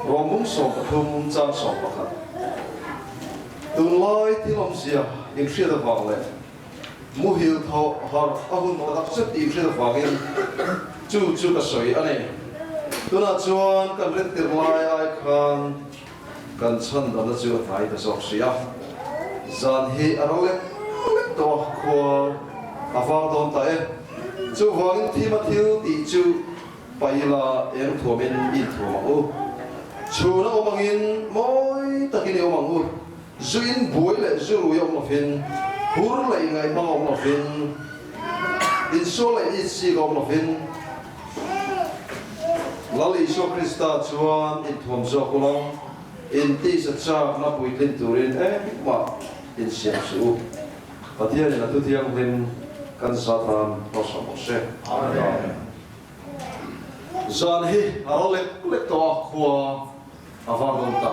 Rom bung 13 chang 11. Tunlai thil awmzia inhriat avang leh muhil thaw harh a hun tawh tak zet tih inhriat avangin chu chu ka sawi a ni. Tunah chuan kan rintir lai ai khan kan chhandamna chu a hnai ta zawk si a. Zan hi a ro lek lek tawh a, khua a var dawn ta e. Chuvangin thima thil tih chu Paila eng thuamin i inthuam ang u. Chhun a awm angin mawi takin i awm ang u. Zu in buai leh zu rui a awm lovin, hur leh ingaihmang a awm lovin, insual leh itsik a awm lovin, Lal Isua Krista chuan inthuam zawk ulang, intisa chakna puitlin turin engmah insiam suh u. Pathianin a thuthianghlim kan zatan hmasa bawk se. Amen. Zan hi a ro lek lek tawh a, khua a var dawn ta.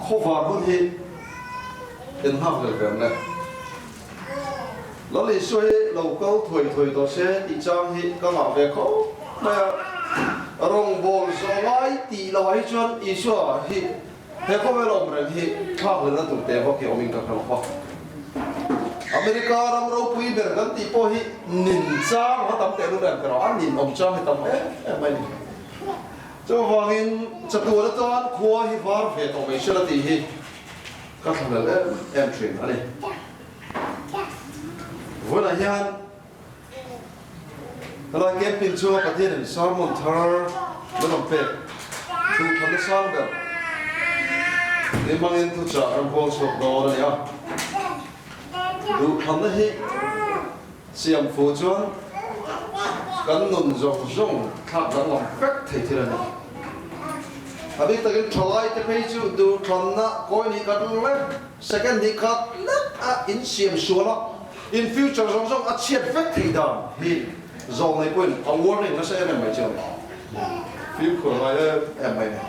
Khaw var hun hi en nghak leh ve ang le. Lal Isua hi lo kal thuai thuai tawh se tih chang hi ka ngah ve khawp mai a. Rawngbâwl zawh ngai tih lohah hi chuan Isua hi He khawvel awm reng hi thlak lehna tur teh vak hi awmin ka hre lo a. America ram ropui ber kan tih pawh hi nin chang a tam teh lul em tiraw, a nin awm chang hi tam em em mai ni. Chuvangin chatuan atan khua hi var ve tawh mai sela tih hi ka thlahlel em em thin a ni. Vawiinah hian Helai camping chunga Pathianin sermon thar min rawn pek duhthlanna sang ber ni hmangin thuchah kan huang chhuak dawn a ni a. Duhthlanna hi siam fu chuan kan nun zawng zawng thlak danglam vek thei thil a ni. A bik takin thalaite phei chu duhthlanna kawi nih khat lek, second nih khat lek a insiam sual a. In future zawng zawng a chhiat vek thei dan hi zawng nei pawhin a warning nasa em em mai chiang a ni. Fimkhur a ngai em em mai a ni.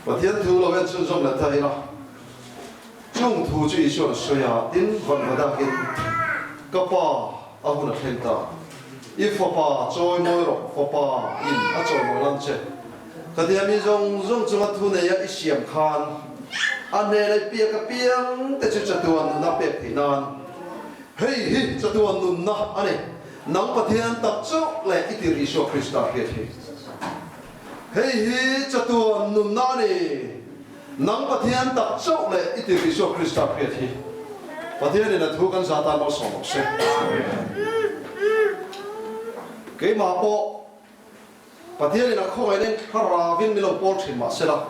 Pathian thu lo en chhunzawm leh ta ila, chung thu chu Isua'n a sawi a, tin vanva dakin, Ka Pa, a hun a thleng ta. I fapa chawi mawi rawh, fapa in a chawi mawi lan che. Ka tia mi zawng zawng chunga thu neia i siam khan a hnena i piak apiang te chu chatuan nunna pek theih nan. Hei hi chatuan nunna a ni, nang Pathian tak chauh leh i tir Isua Krista hriat hi. Hei hi chatuan nunna a ni, nang Pathian tak chauh leh i tir Isua Krista hriat hi. Pathianin a thu kan za tan malsawm bawk se. Keimah pawh. Pathianin a khawngaihna in thlarauin min lo pawl thin mah sela,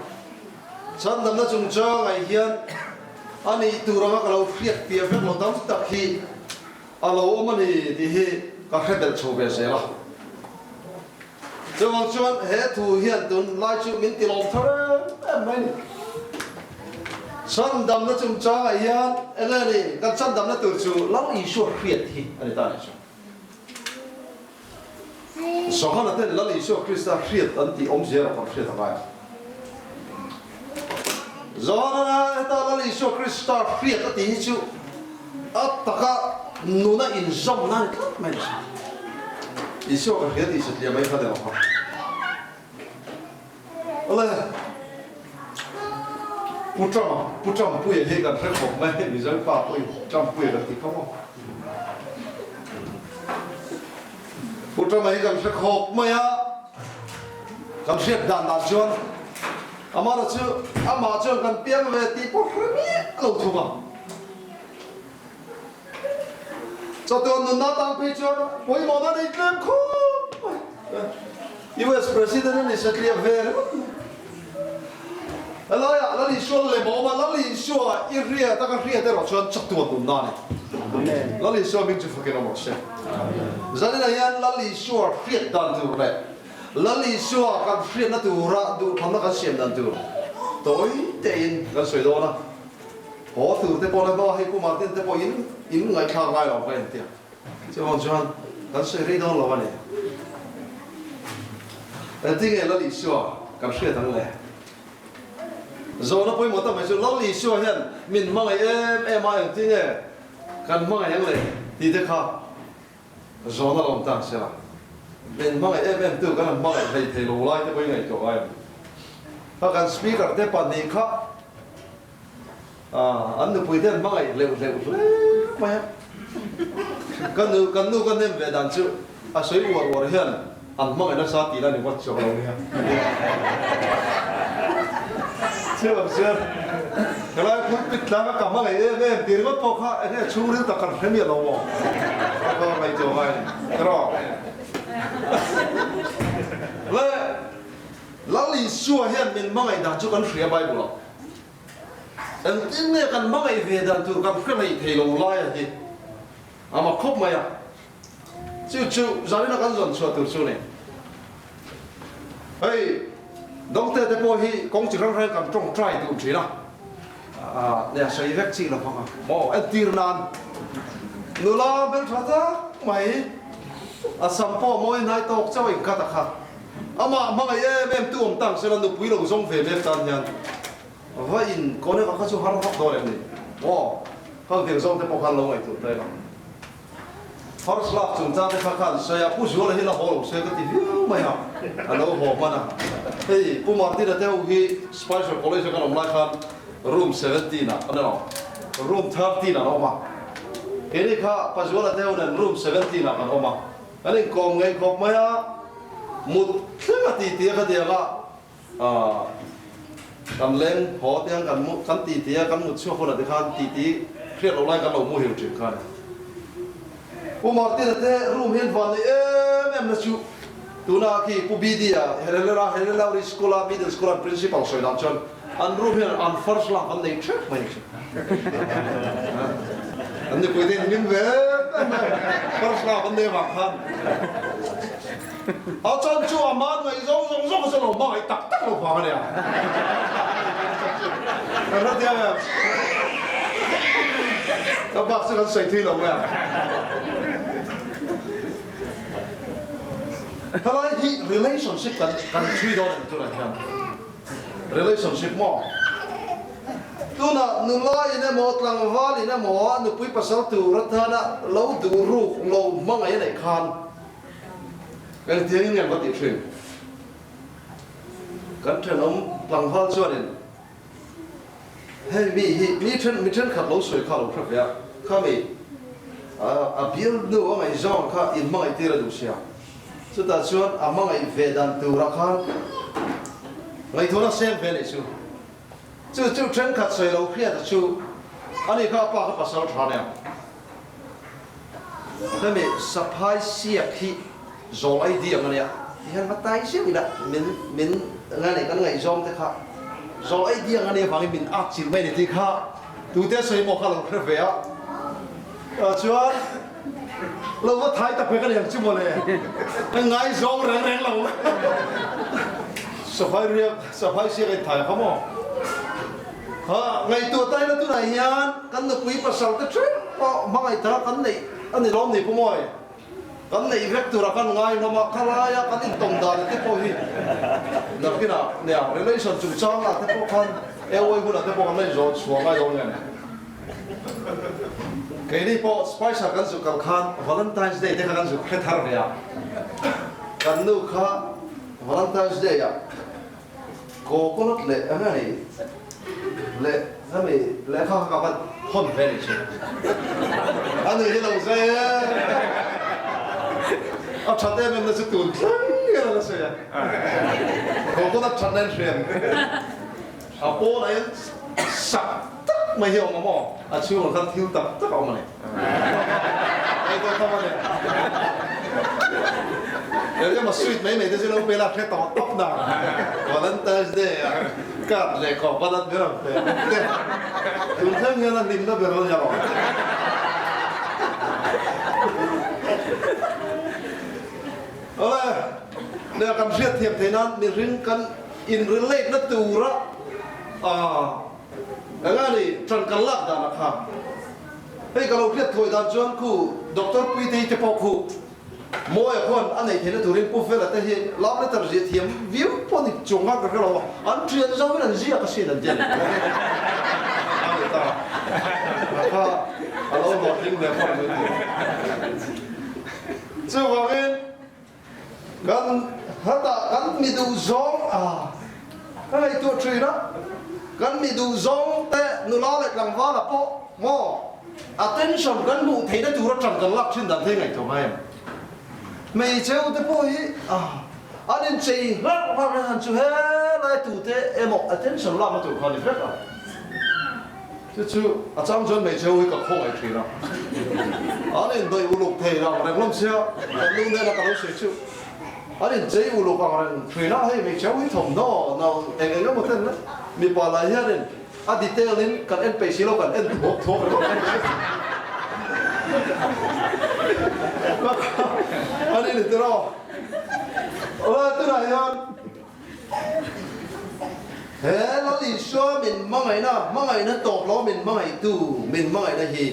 chandamna chungchangah hian a nih tur anga ka lo hriat piah vek lo tam tak hi a lo awm a ni tih hi ka hre belh chho ve zel a. Chuvang chuan he thu hian tunlai chu min ti lawm thar em em mai a ni. Chandamna chungchangah hian enge a ni kan chandamna tur chu Lal Isua hriat hi a ni ta a nih chu. Johana ten Lal Isua Krista hriat an tih awmzia erawh kan hriat a ngai a. Johana heta Lal Isua Krista hriat a tih hi chu a taka nuna inzawmna a ni tlat mai a ni. Isua ka hria tih satliah mai kha ni lo kha. Awle, Pu Trump-a, Pu Trump-puia hi kan hre khawp mai, Mizo pa pawhin Trump-puia kan ti khawp a. Pu Trump-a hi kan hre khawp mai a, kan hriat dan dan chuan amah chu amah chuan kan piang ve tih pawh hre miah lo thung a. Chatuan nunna tan phei chuan pawimawhna nei tlem khawp mai. US President a ni satliah ve ringawt mai. Helaiah Lal Isua lem a awm a, Lal Isua i hriat a ka hriat erawh chuan chatuan nunna a ni. Lal Isua hming chu fakin awm rawh se. Zaninah hian Lal Isua hriat dan tur leh Lal Isua kan hriatna tura duhthlanna kan siam dan tur tawi tein kan sawi dawn a. Haw tur te pawh na hma hei Pu Martin te pawh in in ngaihthlak ngai lo ka en tia. Chuvang chuan kan sawi rei dawn lo a ni. Engtinge Lal Isua kan hriat ang le? Zawhna pawimawh tak mai chu Lal Isua hian min hmangaih em em a engtinge kan hmangaih ang le tih te kha zawhna lo awm ta ang sela. Min hmangaih em em tu kan han hmangaih hlei thei lo lai te pawh i ngaihtuah ngai em? Kha kan speaker te pahnih kha an nupui te an hmangaih hleuh hleuh hle mai a. Ka nu kan nu ka nem ve dan chu a sawi uar uar hian an hmangaih nasa tih la ni ngawt chuang lo nia. Chhiam chuan helai pulpit tlang a ka hmangaih em em tih ringawt pawh kha enge chhungril tak kan hre miah lo maw? Ka va ngaihtuah ngai ni. Erawh le Lal Isua hian min hmangaih dan chu kan hria Bible ah. Engtin nge kan hmangaih ve dan tur kan hre hleih thei lo lai a hi a mak khawp mai a. Chu chu zanina kan zawn chhuah tur chu ni. Hei Dawngte te pawh hi kawng chi hrang hrang kan tawngtai duh thin a, nia sawi vek chi lo vang a maw entir nan nula hmeltha tak mai a sam pawh mawi hnai tawk chauh a inkat a kha. Amah hmangaih em em tu awm tang sela nupui lo zawng ve mek tan hian va in kawn emaw kha chu har vak dawn em ni? Aw, khang tiang zawng te pawh khan lo ngaihtuah ta ila. First love chungchang te kha khan sawi a, Pu Zuala hi la haw lo se ka ti viau mai a, a lo haw hman a. Hei Pu Martina te ho hi Spicer College a kan awm lai khan room 17 ah an awm, room 13 ah an awm a. Keini kha Pa Zuala te ho nen room 17 ah kan awm a. Kan inkawm ngei khawp mai a, mut thleng a titi a ka tiang a, aah kan leng haw te hian kan mu kan titi a, kan mut chhuak hunah te khan titi hriat loh lai kan lo muhil thin kha a ni. Pu Martina te room hian van nei em em na chu tuna khi Pu BD-a Herelera Herelauri School-a Middle School-a an Principal sawi dan chuan an room hian an first love an nei theuh mai chu. An nipui te in hlim ve em em mai first love an nei avang khan. A chan chu a man ngaih zawng zawng zawng a chu lo hmangaih tak tak lo vang a nia. Kan hre thiam em? Ka bak chu kan sawi thui lo mai a. Helai hi relationship kan kan chhui dawn em tunah hian. Relationship maw? Tunah nula in emaw tlangval in emaw nupui pasal tur atana lo duh ruk lo hmangaih a neih khan engtiangin nge an va tih thin? Kan thenawm tlangval chuanin hei mi hi mi then mi thenkhat lo sawi kha lo hre ve a, khami a bialnu a ngaihzawng kha inhmangaih tir a duh sia. Chutah chuan a hmangaih ve dan turah khan ngaihtuahna seng ve neih chu. Chu chu thenkhat sawi lo hriata chu a ni kha a pa kha pasal tha nia. Hemi saphai siak hi zawl ai diang a nia ti hian va tai zeuh ila min min nga nei kan ngaihzawng te kha zawl ai diang a nia vangin min at chilh mai a ni tih kha tute sawi maw kha lo hre ve a. Chuan Lo va thai ta pek a ni ang chu mawle. Ka ngaizawng reng reng lo. Safai riak, safai siak in thai kha maw. Ha, ngaihtuah ta ila tunah hian kan nupui pasal te ṭheuh pawh hmangaih thar kan neih a ni lawm ni Pu Mawi. Kan neih vek tura kan ngai hlawm a, khalaia kan intawm dan te pawh hi nakinah nia relation chungchangah te pawh khan airway hunah te pawh kan la inzawh chhuah ngai dawn nge. Keini pawh Spicer kan zuk kal khan Valentine's Day te kha kan zuk hre thar ve a, kan nu kha Valentine's Day ah coconut leh eng nge ni leh hemi lehkha kha ka va thawn ve ni chu. A nui hi lo zai e. A that em em na chu tun thleng hian a la sawi a. Coconut that na in hriam. A pawnah hian sak tak mai hi a awm a maw? A chhungah khan thil tak tak a awm a ni. Hei pawh tham a ni. Eng emaw sweet mai mai te chu lo pe la hre tawh tawp na. Valentine's Day ah card leh khawp a lan ber ang pe te. Tun thleng hian a hlimna ber a nia lo. Awle, leh kan hriatthiam theih nan mihring kan In relate na tura eng a ni ṭan kan lak dan a kha. Hei ka lo hriat thuai dan chuan khu Doctor Puitei te pawh khu Mawia khuan a neih theihna turin Pu Fela te hi love letter ziah thiam viau pawh ni chuang khan ka hre lo a, an ṭhian zauhin an ziak asin an ti a ni. A ni ta a kha a lo hlawhtling hle pawh ni. Chuvangin. Kan hetah kan mi duh zawng a ka ngaihtuah thin a, kan mi duh zawng te nula leh tlangvala pawh maw attention kan hmuh theihna tur atang kan lak thin dan thei ngaihtuah ngai em? Hmeichhe u te pawh hi an inchei hlarh hlarh hian han chu helai tute emaw attention lakna tur kha a ni vek a. Chu chu a chang chuan hmeichhe ho hi ka khawngaih thin a, an inhnawih uluk thei ang reng hlawm sia, kan nu nena ka lo sawi chu an inchei uluk ang reng thin a, hei hmeichhe ho hi thawmhnaw no eng eng emaw ten le mipa lai hianin a detail in kan en peih si lo kan en thuak thuak ringawt mai ni. An in tiraw? Aw tunah hian. He Lal Isua min hmangaihna, hmangaihna tawp lo min hmangaihtu min hmangaihna hi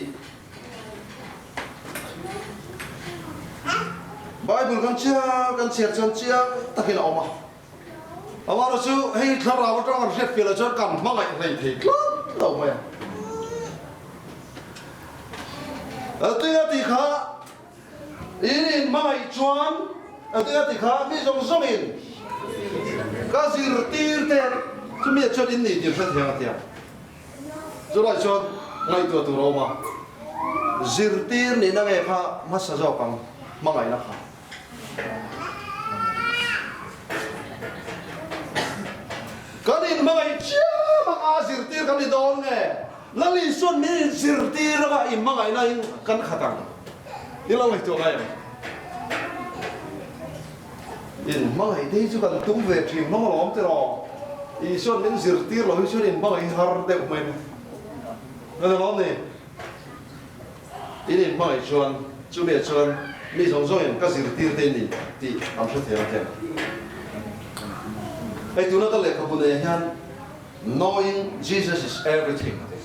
Bible kan chiang kan chhiar chuan chiang takin a awm a. Amaherawhchu hei thlarau atang kan hriat fiah loh chuan kan hmangaih hlei thei tlat lo mai a. Tuia tih kha In inhmangaih chuan a ti a ti kha mi zawng zawngin ka zirtir te chumi ah chuan in nih tir hret hiang a ti a. Chulai chuan ngaihtuah tur a awm a, zirtir nihna nge kha hmasa zawk ang hmangaihna kha. Kan inhmangaih chiam anga zirtir kan ni dawn nge Lal Isuan min inzirtir anga inhmangaihna in kan khat ang. I lo ngaihtuah ngai ang. Inhmangaih te hi chu kan tum ve thin hlawm alawm tiraw. Isuan min zirtir lo hi chuan inhmangaih hi har deuh mai mai. Kan alawm ni. In inhmangaih chuan chumi ah chuan mi zawng zawngin ka zirtir te ni tih an hre thei ang che. Hei tuna ka lehkhabu nei ah hian Knowing Jesus is everything a ti.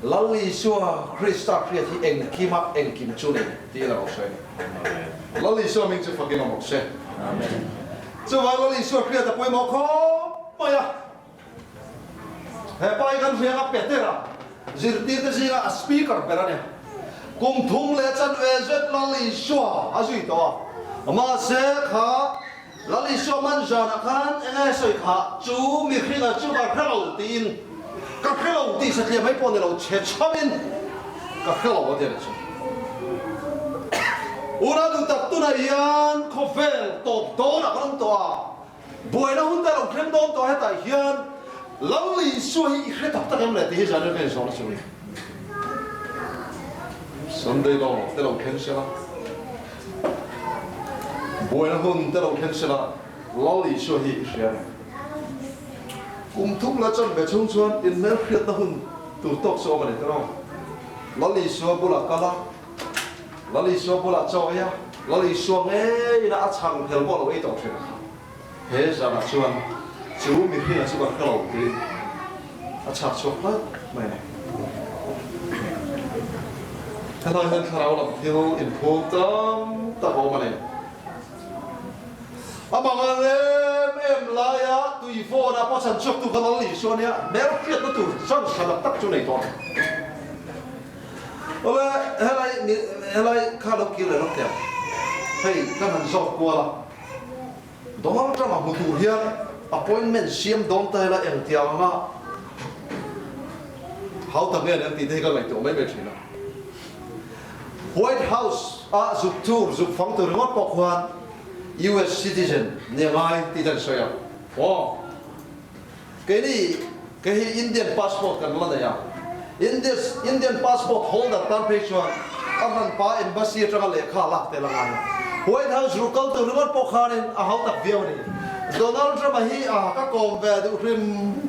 Lal Isua Krista hriat hi engkima engkim chu ni tiin a lo sawi a ni. Lal Isua hming chu fakin awm rawh se. Chuvang Lal Isua hriat a pawimawh khawp mai a. He pa hi kan hriang a Petera zirtirte zinga a speaker ber a ni. Kum thum leh chanve zet Lal Isua a zui tawh a. Mahse kha Lal Isua man zanah khan eng nge sawi kha chu mihringa chu ka hre lo tiin ka hre lo tih satliah mai pawh ni lo chhe chhamin ka hre lo a ti a ni chu. Unau duh tak tunah hian khawvel tawp dawnah kan awm tawh a, buaina hun te a lo thleng dawn tawh a hetah hian Lal Isua hi i hre tak tak em le tih hi zan ka inzawhna chu a ni. Sunday law te lo thleng sela. Buaina hun te lo thleng sela, Lal Isua hi i hria reng. Kum thum la chan ve chhung chuan inhmel hriatna hun tur tawk chu awm a ni tiraw? Lal Isua bulah kal a, Lal Isua bulah chaw ei a, Lal Isua ngeiin a chhang phel pawh lo ei tawh thin a kha. He zanah chuan chu mihringa chu ka hre lo tiin a chhak chhuak hlauh mai a ni. Helai hian thlarau lam thil inphum tam tak a awm a ni. A mangan em em laia tui vawn a pawh chhan chhuak tu kha Lal Isua nia hmel hriatna tur chance tha tak tak chu nei tawh a ni. Awle helai helai kha lo kir leh lawk teh ang. Hei kan han zawt kual a. Donald Trump a hmu tur hian appointment siam dawn ta ila engtiang anga hau tak nge ni ang tih te hi ka ngaihtuah mai mai thin a. White House ah zuk tur, zuk fang tur ringawt pawh khuan US citizen ni a ngai tih te an sawi a. Aw. Keini kei hi Indian passport kan la nei a, Indian passport holder tan phei chuan a hranpa embassy atanga lehkha lak tel a ngai a. White House ruh kal tur ringawt pawh khanin a hau tak viau a ni. Donald Trump-a hi a ka kawm ve duh hrim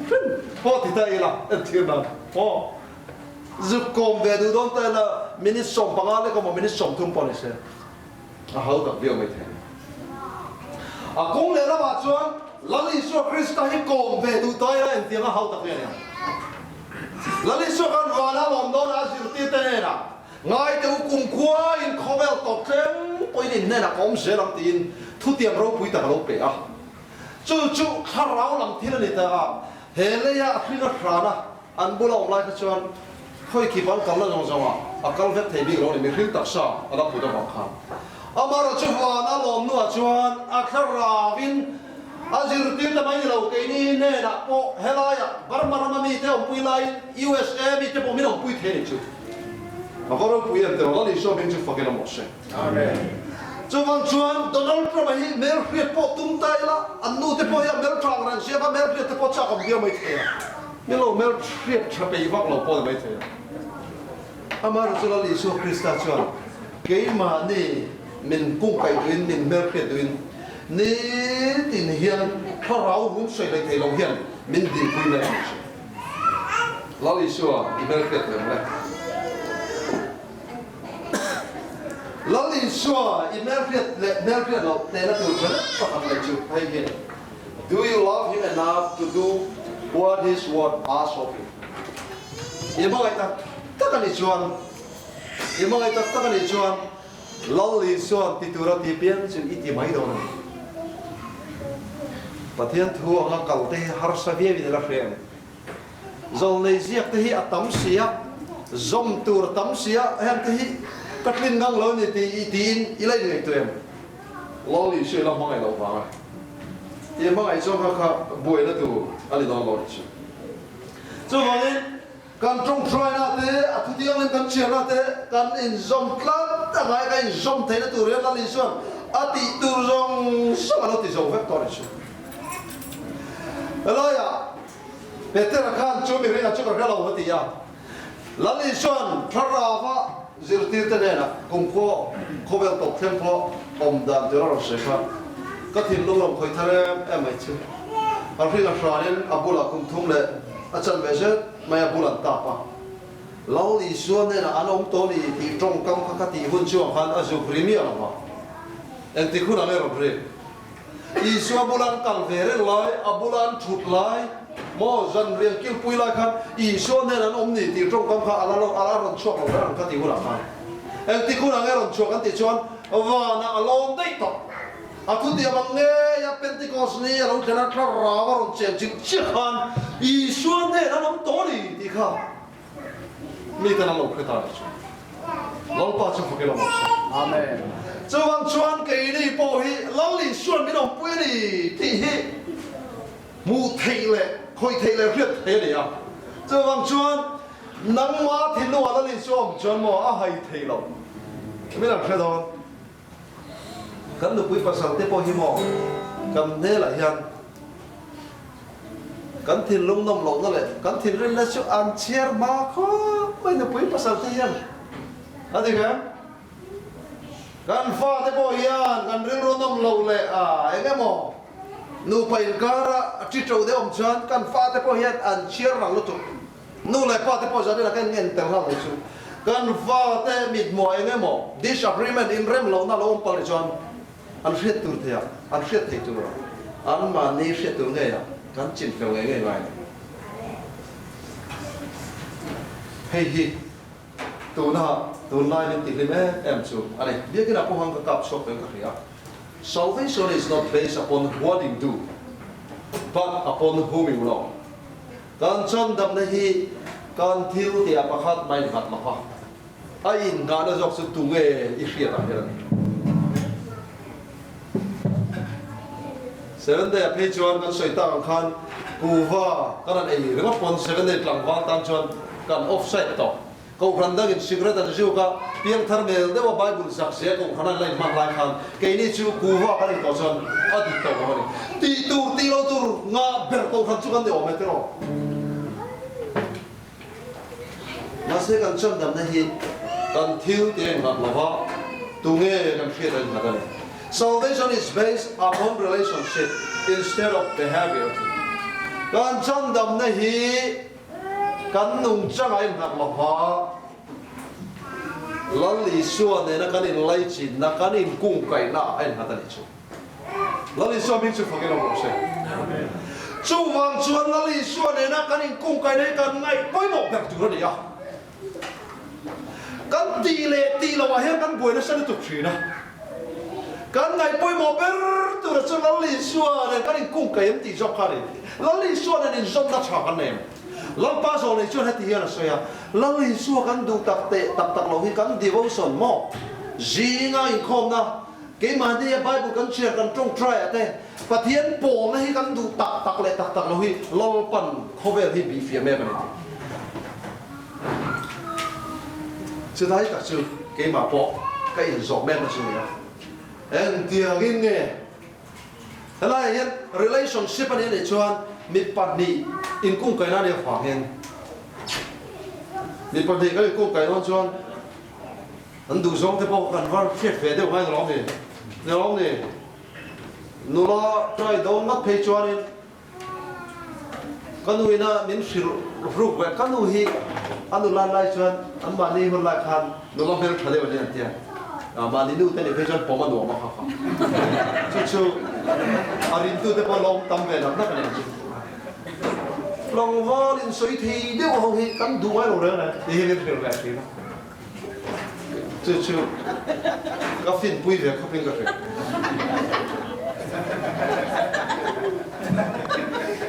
hrim pawh ti ta ila entir nan aw zuk kawm ve duh dawn ta ila minute 15 lek emaw minute 30 pawh ni se. A hau tak viau mai thei. A kawng leh lamah chuan Lal Isua Krista hi kawm ve duh ta ila engtiang a hau tak nge nia? Lal Isua khan vana lawm dawn a zirtirte hnenah, Ngaite u kumkhua in khawvel tawp thleng pawhin in hnenah ka awm zel ang tiin thutiam ropui tak a lo pe a. Chu chu thlarau lam thil a ni ta a, he leia a hring a hran a, An bula awm lai kha chuan khawi khi bal kalna zawng zawngah a kal vek thei bik lo a ni, mihring taksa a la put avang khan. Amaherawhchu vana lawm hnuah chuan a thlarauin a zirtir ta mai ni lo, keini hnenah pawh helaiah Burma rama mite awmpui laiin USA mite pawh min awmpui thei a ni chu. A va ropui em tiraw, Lal Isua hming chu fakin a mawh se. Chuvang chuan Donald Trump-a hi hmelhriat pawh tum ta ila, an nute pawh hi a hmeltha ang reng sia, va hmelhriat te pawh chak awm viau mai thei a, ni lo hmelhriat tha peih vak lo pawh ni mai thei a. Amaherawhchu chu Lal Isua Krista chuan keimahni min kungkaih duhin, min hmelhriat duhin nitin hian thlarau rum sawi hlei thei lo hian min dinpui mai ang che. Lal Isua i hmelhriat reng le. Lal Isua i hmelhriat leh hmelhriat loh tehna tur tha deuh pakhat leh chu hei hi a ni, Do you love him enough to do what his word asks of you? I hmangaih tak tak a nih chuan, i hmangaih tak tak a nih chuan Lal Isua'n ti tura ti piang chu i ti mai dawn a ni. Pathian thu anga kal te hi harsa viauin i la hre em? Zawlnei ziak te hi a tam si a, zawm tur a tam si a, heng te hi ka tlin ngang lo ni ti tiin i la inngaihtuah em? Lal Isua i la hmangaih loh vang a i hmangaih chuan kha kha buaina tur a ni dawn lo ni chu. Chuvangin kan tawngtaina te, a thutianglim kan chhiarna te kan inzawm tlat a ngai, kan inzawm theihna tur hian Lal Isua'n a tih tur zawng zawng a lo ti zo vek tawh a ni chu. Helaiah Petera khan chu mihringa chu ka hre lo a ti a. Lal Isua'n thlarauva zirtirte hnenah kumkhua khawvel tawp thleng pawh awm dan tur a rawn sawi kha ka thinlung rawn khawih thar em em mai chu. A hringa hranin a bulah kum thum leh a chanve zet mai a bul an tap a. Lal Isua hnenah an awm tawh ni tih tawngkam kha ka tih hun chuang khan a zuk ri miah lo va. Engtik hunah nge rawn ri? Isua bula an kal ve reng lai, a bula an thut lai, maw zanriang kilpui lai khan Isua hnen an awm ni tih tawngkam kha a la a la rawn chhuak lo reng ang kha tih hunah khan engtik hunah nge rawn chhuak an tih chuan vanah a lawm daih tawh. A thutiam ang ngei a Pentecost ni a lo thlen a thlarau a rawn chen chilh chiah khan Isua hnen an awm tawh ni tih kha Miten an lo hre ta nih chu. Lalpa chu fak ila mawh se. Amen. Chuvang chuan keini pawh hi Lal Isuan min awmpui a ni tih hi hmuh theih leh khawih theih leh hriat theih a ni a. Chuvang chuan nangma thinlungah Lal Isua awm chuan maw a hai theih loh min an hre dawn. Kan nupui pasal te pawh hi maw kan hmelah hian kan thinlung nawm lohna leh kan thinrimna chu an chhiar hma khawp mai nupui pasal te hian a dik em? Kan fate pawh hian kan rilru nawm loh leh a eng emaw nupa inkara ṭi ṭo deuh awm chuan kan fate pawh hian an chhiar rang lutuk. Nu leh pa te pawh zan ila kan en tel nghal mai chu. Kan fa te mithmuah eng emaw disagreement inrem lohna lo awm palh ni chuan an hriat tur thei a, an hriat thei tur a, anmahni hriat tur ngei a kan chin fel ngei ngei ngai a ni. Hei hi tuna tunlai min tihlim em em chu a ni. Biakinah pawh han ka kap chhuak tawhin ka hria a. Salvation is not based upon what you do but upon whom you love. Kan chandamna hi kan thil tih ah pakhat mai nghat lo va, a innghahna zawk chu tunge i hriat ah hian a ni. Seven Day ah phei chuan kan sawi tak ang khan kuva kan han ei ringawt pawn Seven Day tlangval tan chuan kan offside tawh. Kohhran dangin cigarette an zuk a, piangthar mel deuha Bible zak zia kohhran an la inhman lai khan keini chu kuva kan intawh chuan a dik tawh lo a ni. Tih tur tih lo tur ngah ber kohhran chu kan ni awm e tiraw? Mahse kan chandamna hi kan thil tih a innghat lo va, tunge kan hriat a innghat a ni. Salvation is based upon relationship instead of behavior. Kan chandamna hi Kan nungchang a innghat lo va, Lal Isua nena kan inlaichinna, kan inkungkaihna a innghat a nih chu. Lal Isua hming chu fakin awm rawh se. Chuvang chuan Lal Isua nena kan inkungkaihna hi kan ngaih pawimawh ber tur a ni a. Kan tih leh tih loh ah hian kan buai nasa lutuk thin a. Kan ngaih pawimawh ber tura chu Lal Isua nen kan inkungkaih em tih zawk kha a ni. Lal Isua nen inzawmna tha kan nei em? Lalpa zawh nei chuan heti hian a sawi a, Lal Isua kan duh tak teh tak tak lo hi kan devotion maw? Zinga inkhawmna, keimahnia Bible kan chhiar kan tawngtai ah te Pathian pawlna hi kan duh tak tak leh tak tak lo hi Lalpan khawvel hi bihfiah mek a ni tih. Chulai tak chu keimah pawh ka inzawh mek na chu nia. Engtiangin nge helaiah hian relationship a nih anih chuan mi pahnih inkungkaihna a nih avangin mi pahnih kan inkungkaih dawn chuan an duhzawng te pawh kan va hriat ve deuh ngai ni lawm ni? Ni lawm ni? Nula try dawn ngat phei chuanin Ka nu ina min hrilh ruk ve, ka nu hi a nula lai chuan an mahni hun lai khan nula hmel tha deuh a ni an tia, mahni nu te nih phei chuan pawm a nuam a kha kha. Chu chu a rintu te pawh lawm tam ve nak nak a ni ang chu. Tlangval insawi thei deuh ho hi kan duh ngai lo reng reng tih hi min hrilh ve thin a. Chu chu ka finpui ve khawpin ka hria.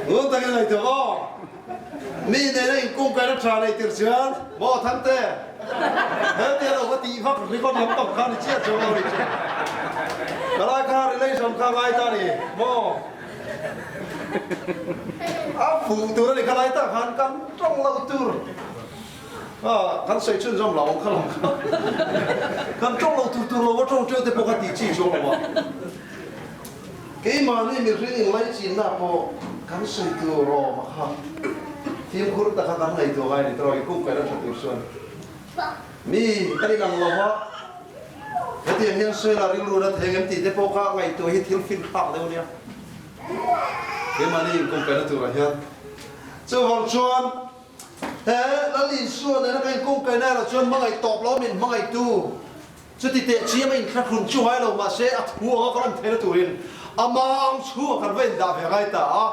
Ngun takin ngaihtuah aw. Mi nena inkungkaina tha nei tir chuan maw Thangte? Hetia lo va tih vak record lampang kha ni chiah chuang lo ni chu. Ka lai kha relation kha ngai ta ni maw? A fuh tur a ni kha lai tak khan kan tawng lo tur. Kan sawi chhunzawm lo ang kha lam kha. Kan tawng lo tur tur lo a tawng teuh te pawh kha tih chi chuang lo a. Keimahni mihring inlaichinna pawh kan sawi tur awm a kha. Fimkhur taka kan ngaihtuah ngai a ni tawh i kum kaina tha tur chuan mi kan inang lo va, hetiang hian sawi la rilru na theng em tih te pawh kha ngaihtuah hi thil finthlak deuh a nia. Keimahni inkum kaina turah hian chuvang chuan He Lal Isua nena ka inkungkaina erawh chuan hmangaih tawp lo min hmangaihtu chuti teh chiam a inthlahrun chu ngai lo mahse a thu anga ka rawn theihna turin amah ang chhungah kan va indah ve ngai ta a.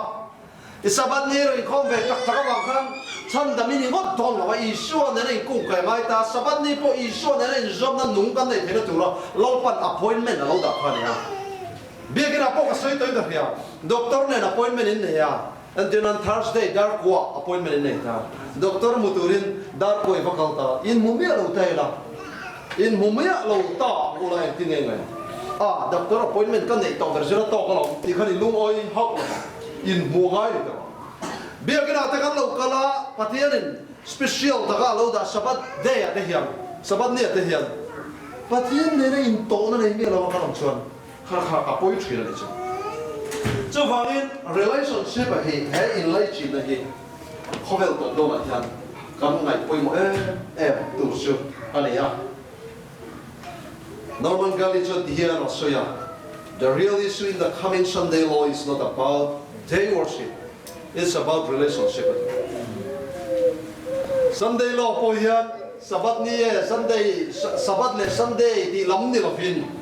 I Sabbath ni erawh inkhawm ve tak tak avang khan chhandam i ni ngawt dawn lo a, Isua nena inkungkai ngai ta a, Sabbath ni pawh Isua nena inzawmna nung kan neih theihna tura Lalpan appointment a lo dah kha a ni a. Biakinah pawh ka sawi tawhin ka hria, doctor nen appointment in nei a, Entirnan Thursday dar kua appointment in nei ta. Doctor hmu turin dar kua i va kal ta. In hmu miah lo ta ila. In hmu miah lo ta ang ula engtin nge ngai? Ah, doctor appointment ka neih tawh ber zir a tawk alawm tih khan i lungawi hauh lo ang. In hmu ngai ni tawh ang. Biakinah te kan lo kal a, Pathianin special taka a lo dah Sabbath day ah te hian, Sabbath ni ah te hian Pathian nena intawhna nei miah lo a kan awm chuan, Kha kha a pawi thin a ni chu. Chuvangin relationship a hi he inlaichinna hi khawvel tawp dawnah hian kan ngaih pawimawh em em tur chu a ni a. Norman Gally chuan ti hian a sawi a, The real issue in the coming Sunday law is not about day worship, it's about relationship a ti. Sunday law pawh hian Sabbath ni e, Sunday, Sabbath leh Sunday tih lam ni lovin,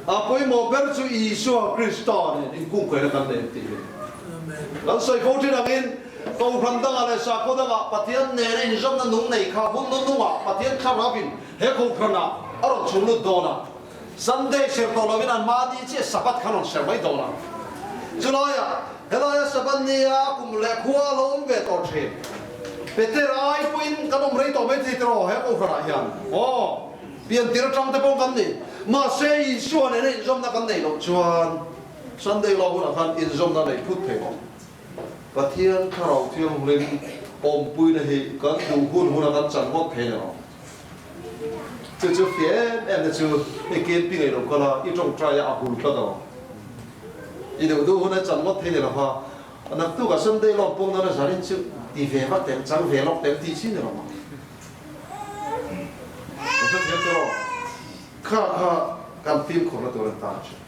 A pawimawh ber chu Isua Krista nen inkungkaihna kan nei tih hi. Kan sawi fo thin angin, Kohhran dangah leh sakhaw dangah Pathian nena inzawmna nung nei kha hun nunungah Pathian thlarauin he kohhranah a rawn chhung lut dawn a. Sunday ser tawh lovin an mahni chiah Sabbath kha an rawn ser mai dawn a. Chulaiah, helaia Sabbath nia kum leh khua a lo awm ve tawh thin. Peter ai pawhin kan awm rei tawh mai thei tiraw he kohhranah hian? Aw. Piantir atang te pawh kan ni. Mahse Isua nena inzawmna kan neih loh chuan Sunday law hunah khan inzawmna neih phut thei lo. Pathian Thlarau Thianghlim awmpuina hi kan duh hun huna kan chan ngawt thei lo. Chu chu fia em em te chu i camping ei lo kal a, i tawngtai a a hul tlat ang. I duh duh huna chan ngawt thei ni lo kha. Naktukah Sunday law pawng nana zanin chu ti ve vak teh ang, chang ve lawk teh ang tih chi ni lo ang. Ka hrethiam tawh lo. Kha kha kan fimkhurna tur an tan thin.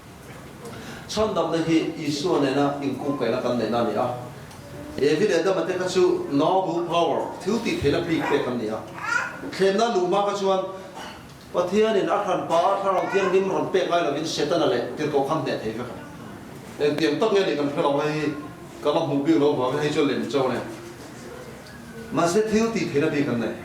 Chhandamna hi Isua nena inkungkaihna kan neihna a ni a. Evi leh Adama te kha chu noble power, thil tih theihna bik pek an ni a. Thlemna luhma kha chuan Pathianin a hranpa a Thlarau Thianghlim rawn pek ngai lovin Setana leh tirhkoh kha hneh thei vek a. Engtiang tak nge nih kan hre lo, hei hi ka la hmuh bik lo vangin hei chu lem cho nen. Mahse thil tih theihna bik an nei.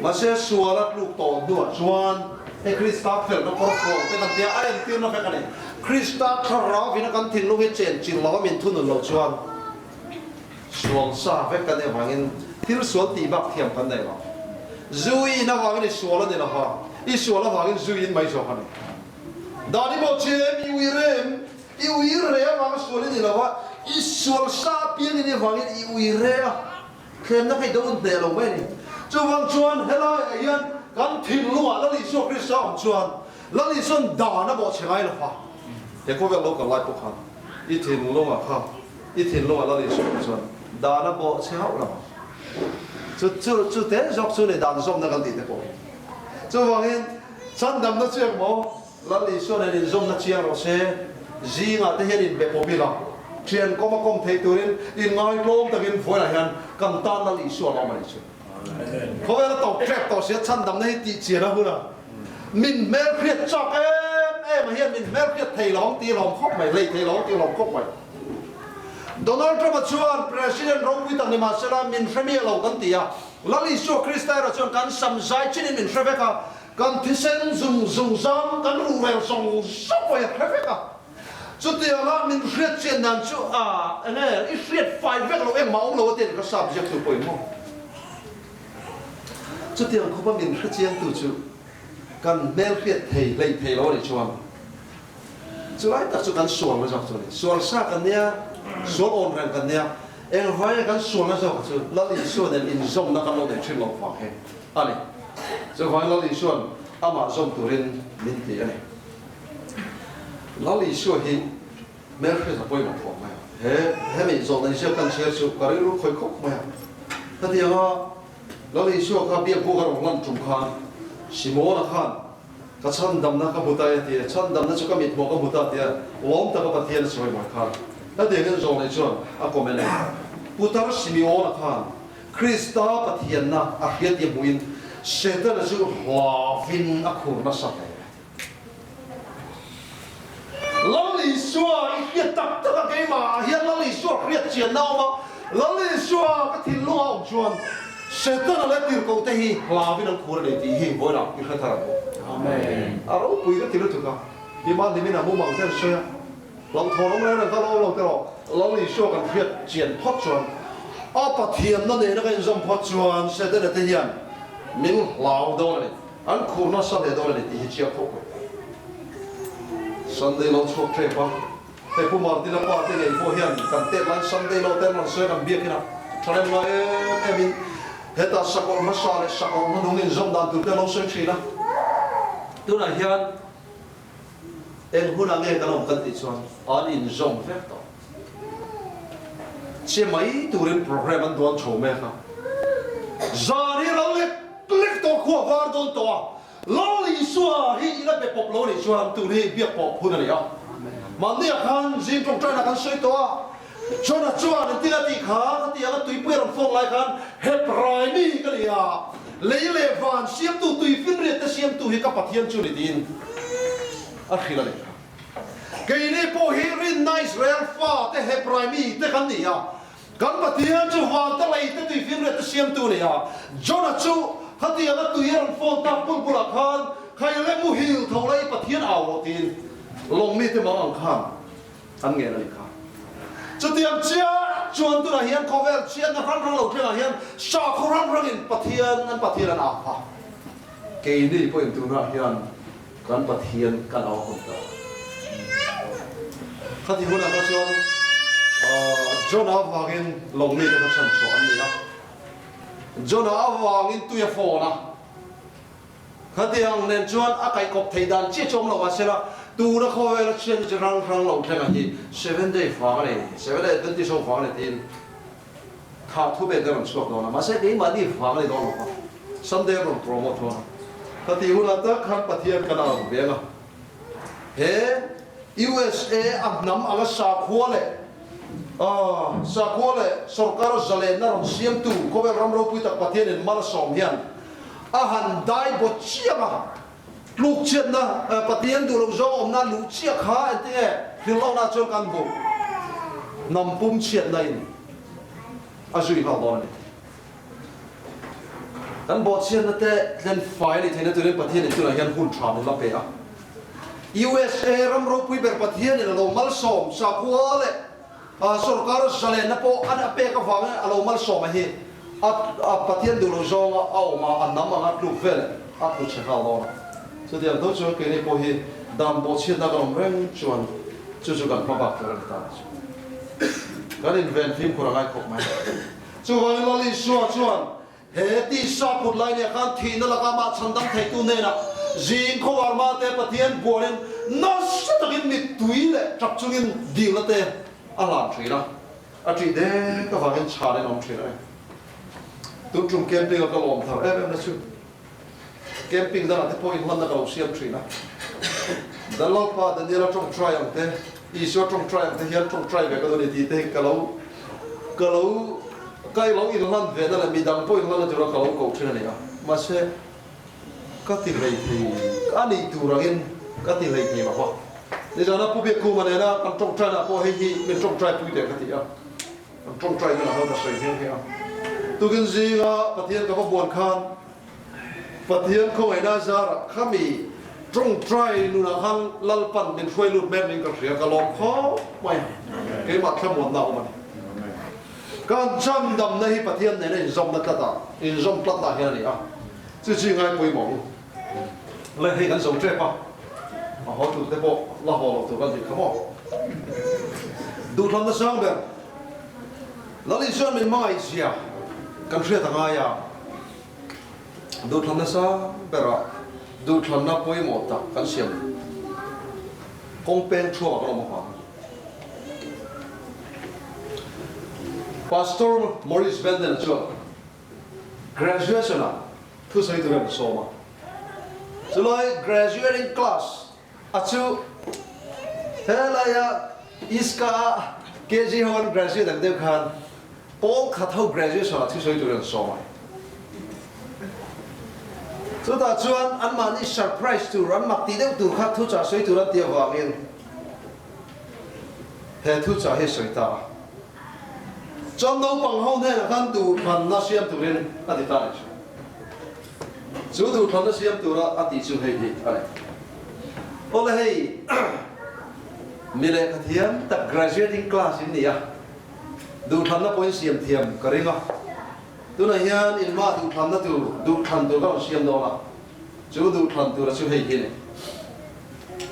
Mahse sual a tluk tawh hnuah chuan hei Krista felna kawr fual te kan tia a entirna vek a ni. Krista thlarau ina kan thinlung hi chen chilh lo a min thunun loh chuan sual sa vek kan nih avangin thil sual tih bak thiam kan nei lo. Zu i in avangin i sual a ni lo va, i sual avangin zu i in mai zawk a ni. Dan i bawh che em? I ui rem? I ui re avanga sual i ni lo va, i sual sa apiang in avangin i ui re a, thlemna kha i do hneh lo mai a ni. Chuvang chuan helaiah hian kan thinlungah Lal Isua Krista awm chuan Lal Isua'n dan a bawh che ngai lo va, he khawvel lo kal lai pawh khan i thinlungah kha i thinlungah Lal Isua awm chuan dan a bawh che hauh lo ang. Chu chu chu te zawk chu ni dan zawmna kan tih te pawh hi. Chuvangin chandamna chu engmaw? Lal Isua nen inzawmna chiang rawh se, zingah te hian inbe pawp ila, thian kawm a kawm theih turin inngai tlawm takin vawiinah hian kan tan Lal Isua a awm a nih chu. Khawvel a tawp ṭep tawh sia chhandamna hi tih chian a hun a, min hmelhriat chak em em a hian min hmelhriat thei lo ang tih a lawm khawp mai, hlei thei lo ang tih a lawm khawp mai. Donald Trump-a chuan President ropui tak ni mahsela min hre miah lo kan ti a, Lal Isua Krista erawh chuan kan sam zai chinin min hre vek a, Kan thisen zung zung zam kan ruh vel zawng zawng pawh hi a hre vek a. Chutianga min hriat chian dan chu a enge i hriat fai vek lo engmah awm lo a ti a ni ka sap ziaktu pawhin maw. Chutiang khawpa min hre chiangtu chu kan hmel hriat thei hlei thei lo a nih chuan chulai tak chu kan sualna zawk chu a ni. Sual sa kan nia, sual awn reng kan nia, engvai kan sualna zawk chu Lal Isua nen inzawmna kan lo nei thin lo vang hi a ni. Chuvangin Lal Isua'n amah zawm turin min ti a ni. Lal Isua hi hmelhriat a pawimawh khawp mai a. He hemi zawhna inziak kan chhiar chu ka rilru khawi khawp mai a. Hetianga Lal Isua kha biak buk a rawn lan tum khan Simona khan ka chhandamna ka hmu ta e ti a, chhandamna chu ka mithmuh ka hmu ta tia lawm taka Pathian a sawi mai khan hetiangin zawhna chuan a comment a ni. Putar Simeona khan Krista Pathianna a hriat i hmuhin Setana chu hlauhin a khur nasa hle. Lal Isua i hriat tak tak a, keimahah hian Lal Isua hriat chianna a awm a, Lal Isua ka thinlungah a awm chuan Setana leh tirhkohte hi hlauhin an khur a nei tih hi vawilah i hre thar ang u. A ropui ka ti lutuk a, Tima hlimin a mumang te an sawi a. Hlauhthawn awm reng reng kha lo lo te rawh. Lal Isua kan hriat chian phawt chuan, a Pathianna nena ka inzawm phawt chuan Setana te hian min hlau dawn a ni, an khur nasa hle dawn a ni tih hi chiang khawp mai. Sunday lo chhuak tep a, hei Pu Martina pa te ngei pawh hian kan tet laiin Sunday lo ten rawn sawi kan biakin a tha rem ngai em em in hetah sakawlh hmasa leh sakawlh hmanung inzawm dan tur te lo sawi thin a. Tunah hian Eng hunah nge kan awm kan tih chuan an inzawm vek tawh. Che mai turin programme an duan chho mek a. Zan hi ral lek lek tawh khua var dawn tawh a, Lal Isua hi i la be pawp lo nih chuan tun hi biak pawp hun a ni a. Mahniah khan zing tawngtaina kan sawi tawh a, John-a chuan engtin a tih kha ka ti ang a, tuipui a rawn fawng lai khan Hebrai mi ka ni a, lei leh van siamtu, tui finriat te siamtu hi ka Pathian chu ni tiin a hrilh a ni kha. Keini pawh hi rinna Israel fa te Hebrai mi te kan ni a, kan Pathian chu van te lei te tui finriat te siamtu a ni a. John-a chu khatiang a tui a rawn fawn tak bul bulah khan Khaile muhil tho la i Pathian au rawh tiin lawng mite mang ang khan An ngen a ni kha. Chutiang chiah chuan tunah hian khawvel chhiatna hrang hrang lo thlengah hian sakhaw hrang hrangin Pathian an Pathian an au a. Keini pawhin tunah hian kan Pathian kan au hawn ta. Khati hunah kha chuan Jonah avangin lawng mite kha chhanchhuah an ni a. Jonah avangin tui a fawn a. Khatiang nen chuan a kaihkawp theih dan chiah chu awm lo mahsela tuna khawvela chhiatna chi hrang hrang lo thleng ah hi Seven Day vang a ni, Seven Day Adventist ho vang a ni tiin tha thu pek te rawn chhuak dawn a, mahse keimahni vang a ni dawn lo va, Sunday a rawn promote dawn a. Khati hunah tak khan Pathian kan ang veng a, he USA a hnam anga sakhua leh sakhua leh sorkar zalenna rawn siamtu khawvel ram ropui tak Pathianin mal a sawm hian A han dai bawt chiang a, tluk chhiatna Pathian duh loh zawng awmna luh chiah kha engtinge hrilhlawkna chuan kan hmuh hnam pum chhiatna in a zui nghal dawn a ni. Kan bawhchhiatna te tlen fai a nih theihna turin Pathian in tunah hian hun tha min la pe a. USA ram ropui ber Pathian in a lo malsawm sakhua leh sorkar zalenna pawh an a pek avangin a lo malsawm a hi. A a Pathian duh loh zawnga a awm a, a nam anga tluk vel a tlu chhe nghal dawn a. Chutiang tho chuan keini pawh hi dan bawhchhiatna kan awm reng chuan chu chu kan hma bak tur a ni ta chu. Kan inven fimkhur a ngai khawp mai. Chuvangin Lal Isua chuan he tisa put lai nia khan thihna laka mah chhandam theitu hnenah zing khawvar mate Pathian buanin nasa takin mittui leh tap chungin dilna te a hlan thin a. A ṭih dek avangin chhan in awm ṭhin a ni. Tun ṭum camping a ka lawm thar em em na chu camping dangah te pawh inhlanna ka lo siam ṭhin a. Danlalpa Daniela ṭawngṭai ang te, Isua ṭawngṭai ang te hian ṭawngṭai ve ka duh a ni tih te hi ka lo ka lo ka lo inhlan ve na leh midang pawh inhlanna tura ka lo koh ṭhin a ni a. Mahse ka ti hlei thei a nih tur angin ka ti hlei thei lo va. Nizana Pu Biakkuma nena kan tawngtainah pawh hei hi min tawngtai pui teh ka ti a, kan tawngtai hunah khan ka sawi nghe nghe a. Tukin zinga Pathian ka va buan khan Pathian khawngaihna zarah khami tawngtai nunah khan Lalpan min hruai lut mek niin ka hria, ka lawm khawp mai a, keimah thlamuanna a awm a ni. Kan chandamna hi Pathian nena inzawmna tlatah, inzawm tlatna hian a ni a, chu chi ngai pawimawh u. Le hei kan zo tep a, a haw tur te pawh la haw lo tur kan nih kha maw? Duhthlanna sang ber, Lal Isuan min hmangaihzia kan hriat a ngai a, duhthlanna sang berah duhthlanna pawimawh tak kan siam kawng peng thuak a kan awm avang a ni. Pastor Maurice Venden-a chuan graduation-ah thusawi tur em sawm a, chulai graduating class a chu helaia Iska-a KG ho an graduate ang deuh khan pawl khat ho graduation-ah thusawi tur em sawm a. Chutah chuan anmahni surprise tur, an mak tih deuh tur kha thuchah sawi tur an tih avangin He thuchah hi sawi ta a. Chuan naupang ho hnenah khan duhthlanna siam turin a ti ta leh thin. Chu duhthlanna siam tura a tih chu hei hi a ni. Awle hei mi lehkha thiam tak graduating class in ni a, duhthlanna pawhin siam thiam ka ring a. Tunah hian inmah duhthlanna tur duhthlan tur ka rawn siam dawn a. Chu duhthlan tura chu hei hi ni.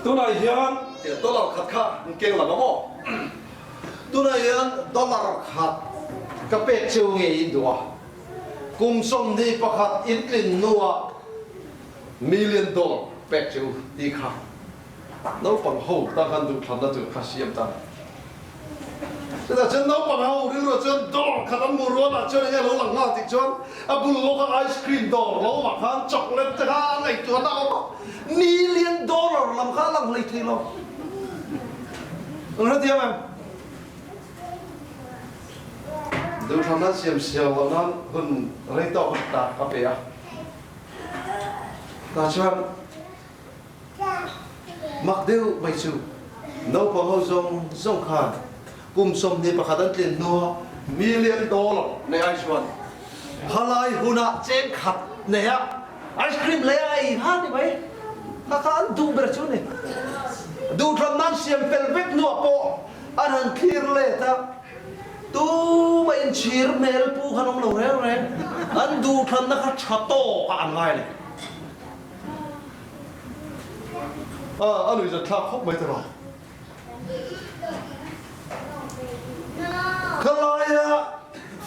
Tunah hian dollar khat kha an keng lang a maw? Tunah hian dollar khat ka pek cheu nge in duh a? Kum 21 in tlin hnuah million dollar pek cheu tih kha naupang ho tan khan duhthlanna tur kha siam ta. Chutah chuan naupang ho rilruah chuan dawr khat an hmuh rualah chuan enge lo lang nghal tih chuan a bul lawka ice cream dawr lo awmah khan chocolate te kha a ngaihtuahna a awm a, million dollar lam kha a lang hlei thei lo. An hrethiam em? Duhthlanna an siam siau loh nan hun rei tawk a tak a pe a, tah chuan Mak deuh mai chu naupang ho zawng zawng khan kum 21 an tlin hnua million dollar nei ai chuan khalai hunah cheng khat neia ice cream lei a ei han ni mai. Kha kha an duh ber chu ni. Duhthlam nan siam fel vek hnuah pawh an han thlir let a, tumah inchhir hmel pu khan awm lo reng reng. An duhthlanna kha tha tawkah an ngai leh. A nuih zat thlak khawp mai ta lo. Khalaia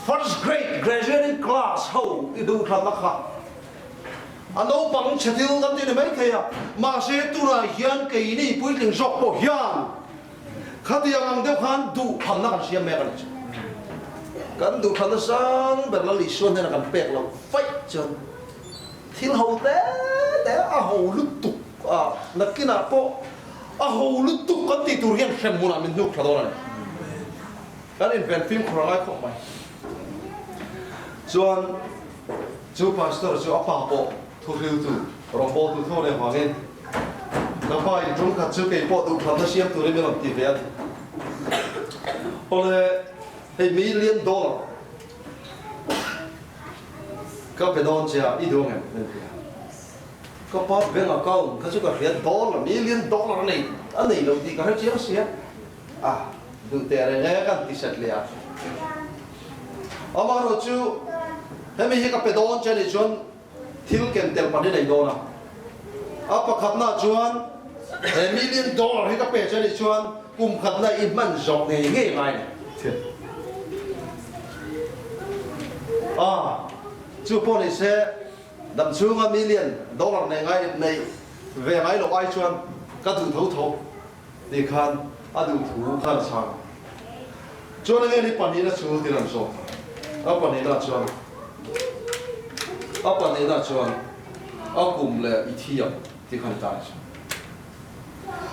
first grade graduating class ho i duh thlanna kha a naupang chhe thil kan ti ni mai thei a, mahse tunah hian keini puitling zawk pawh hian khatiang ang deuh khan duh thlanna kan siam mek a ni chu. Kan duh thlanna sang ber Lal Isua hnena kan pek loh faih chuan Thil ho te te a ho lutuk a, nakinah pawh a ho lutuk kan tih tur hian hrem hmunah min hnuk thla dawn a ni. Kan inven fimkhur a ngai khawp mai. Chuan chu pastor chu a pa pawh thuhriltu, rawngbawltu tho leh vangin ka pa in tum khat chu kei pawh duhthlanna siam turin min rawn ti ve a ni. Awle hei million dollar Ka pe dawn che a, i duh ang em? Min ti a. Ka pa bank account kha chu ka hria dollar, million dollar a nei a nei lo tih ka hre chiang sia. A, duh teh reng e kan ti set leh a. Amaherawhchu. Hemi hi ka pe dawn che nih chuan thil ken tel pahnih nei dawn a. A pakhatna chuan he million dollar hi ka pe che nih chuan kum khatna i hman zawh ngei ngei ngai ni. A, chu pawh ni se dam chhunga million dollar nei ngai nei ve ngai loh ai chuan ka duh tho tho tih khan a duh thu khan a chhang. Chuan enge ni pahnihna chu ti rawn zawk a, a pahnihna chuan a pahnihna chuan a kum leh i thi ang tih khan i tan a chu.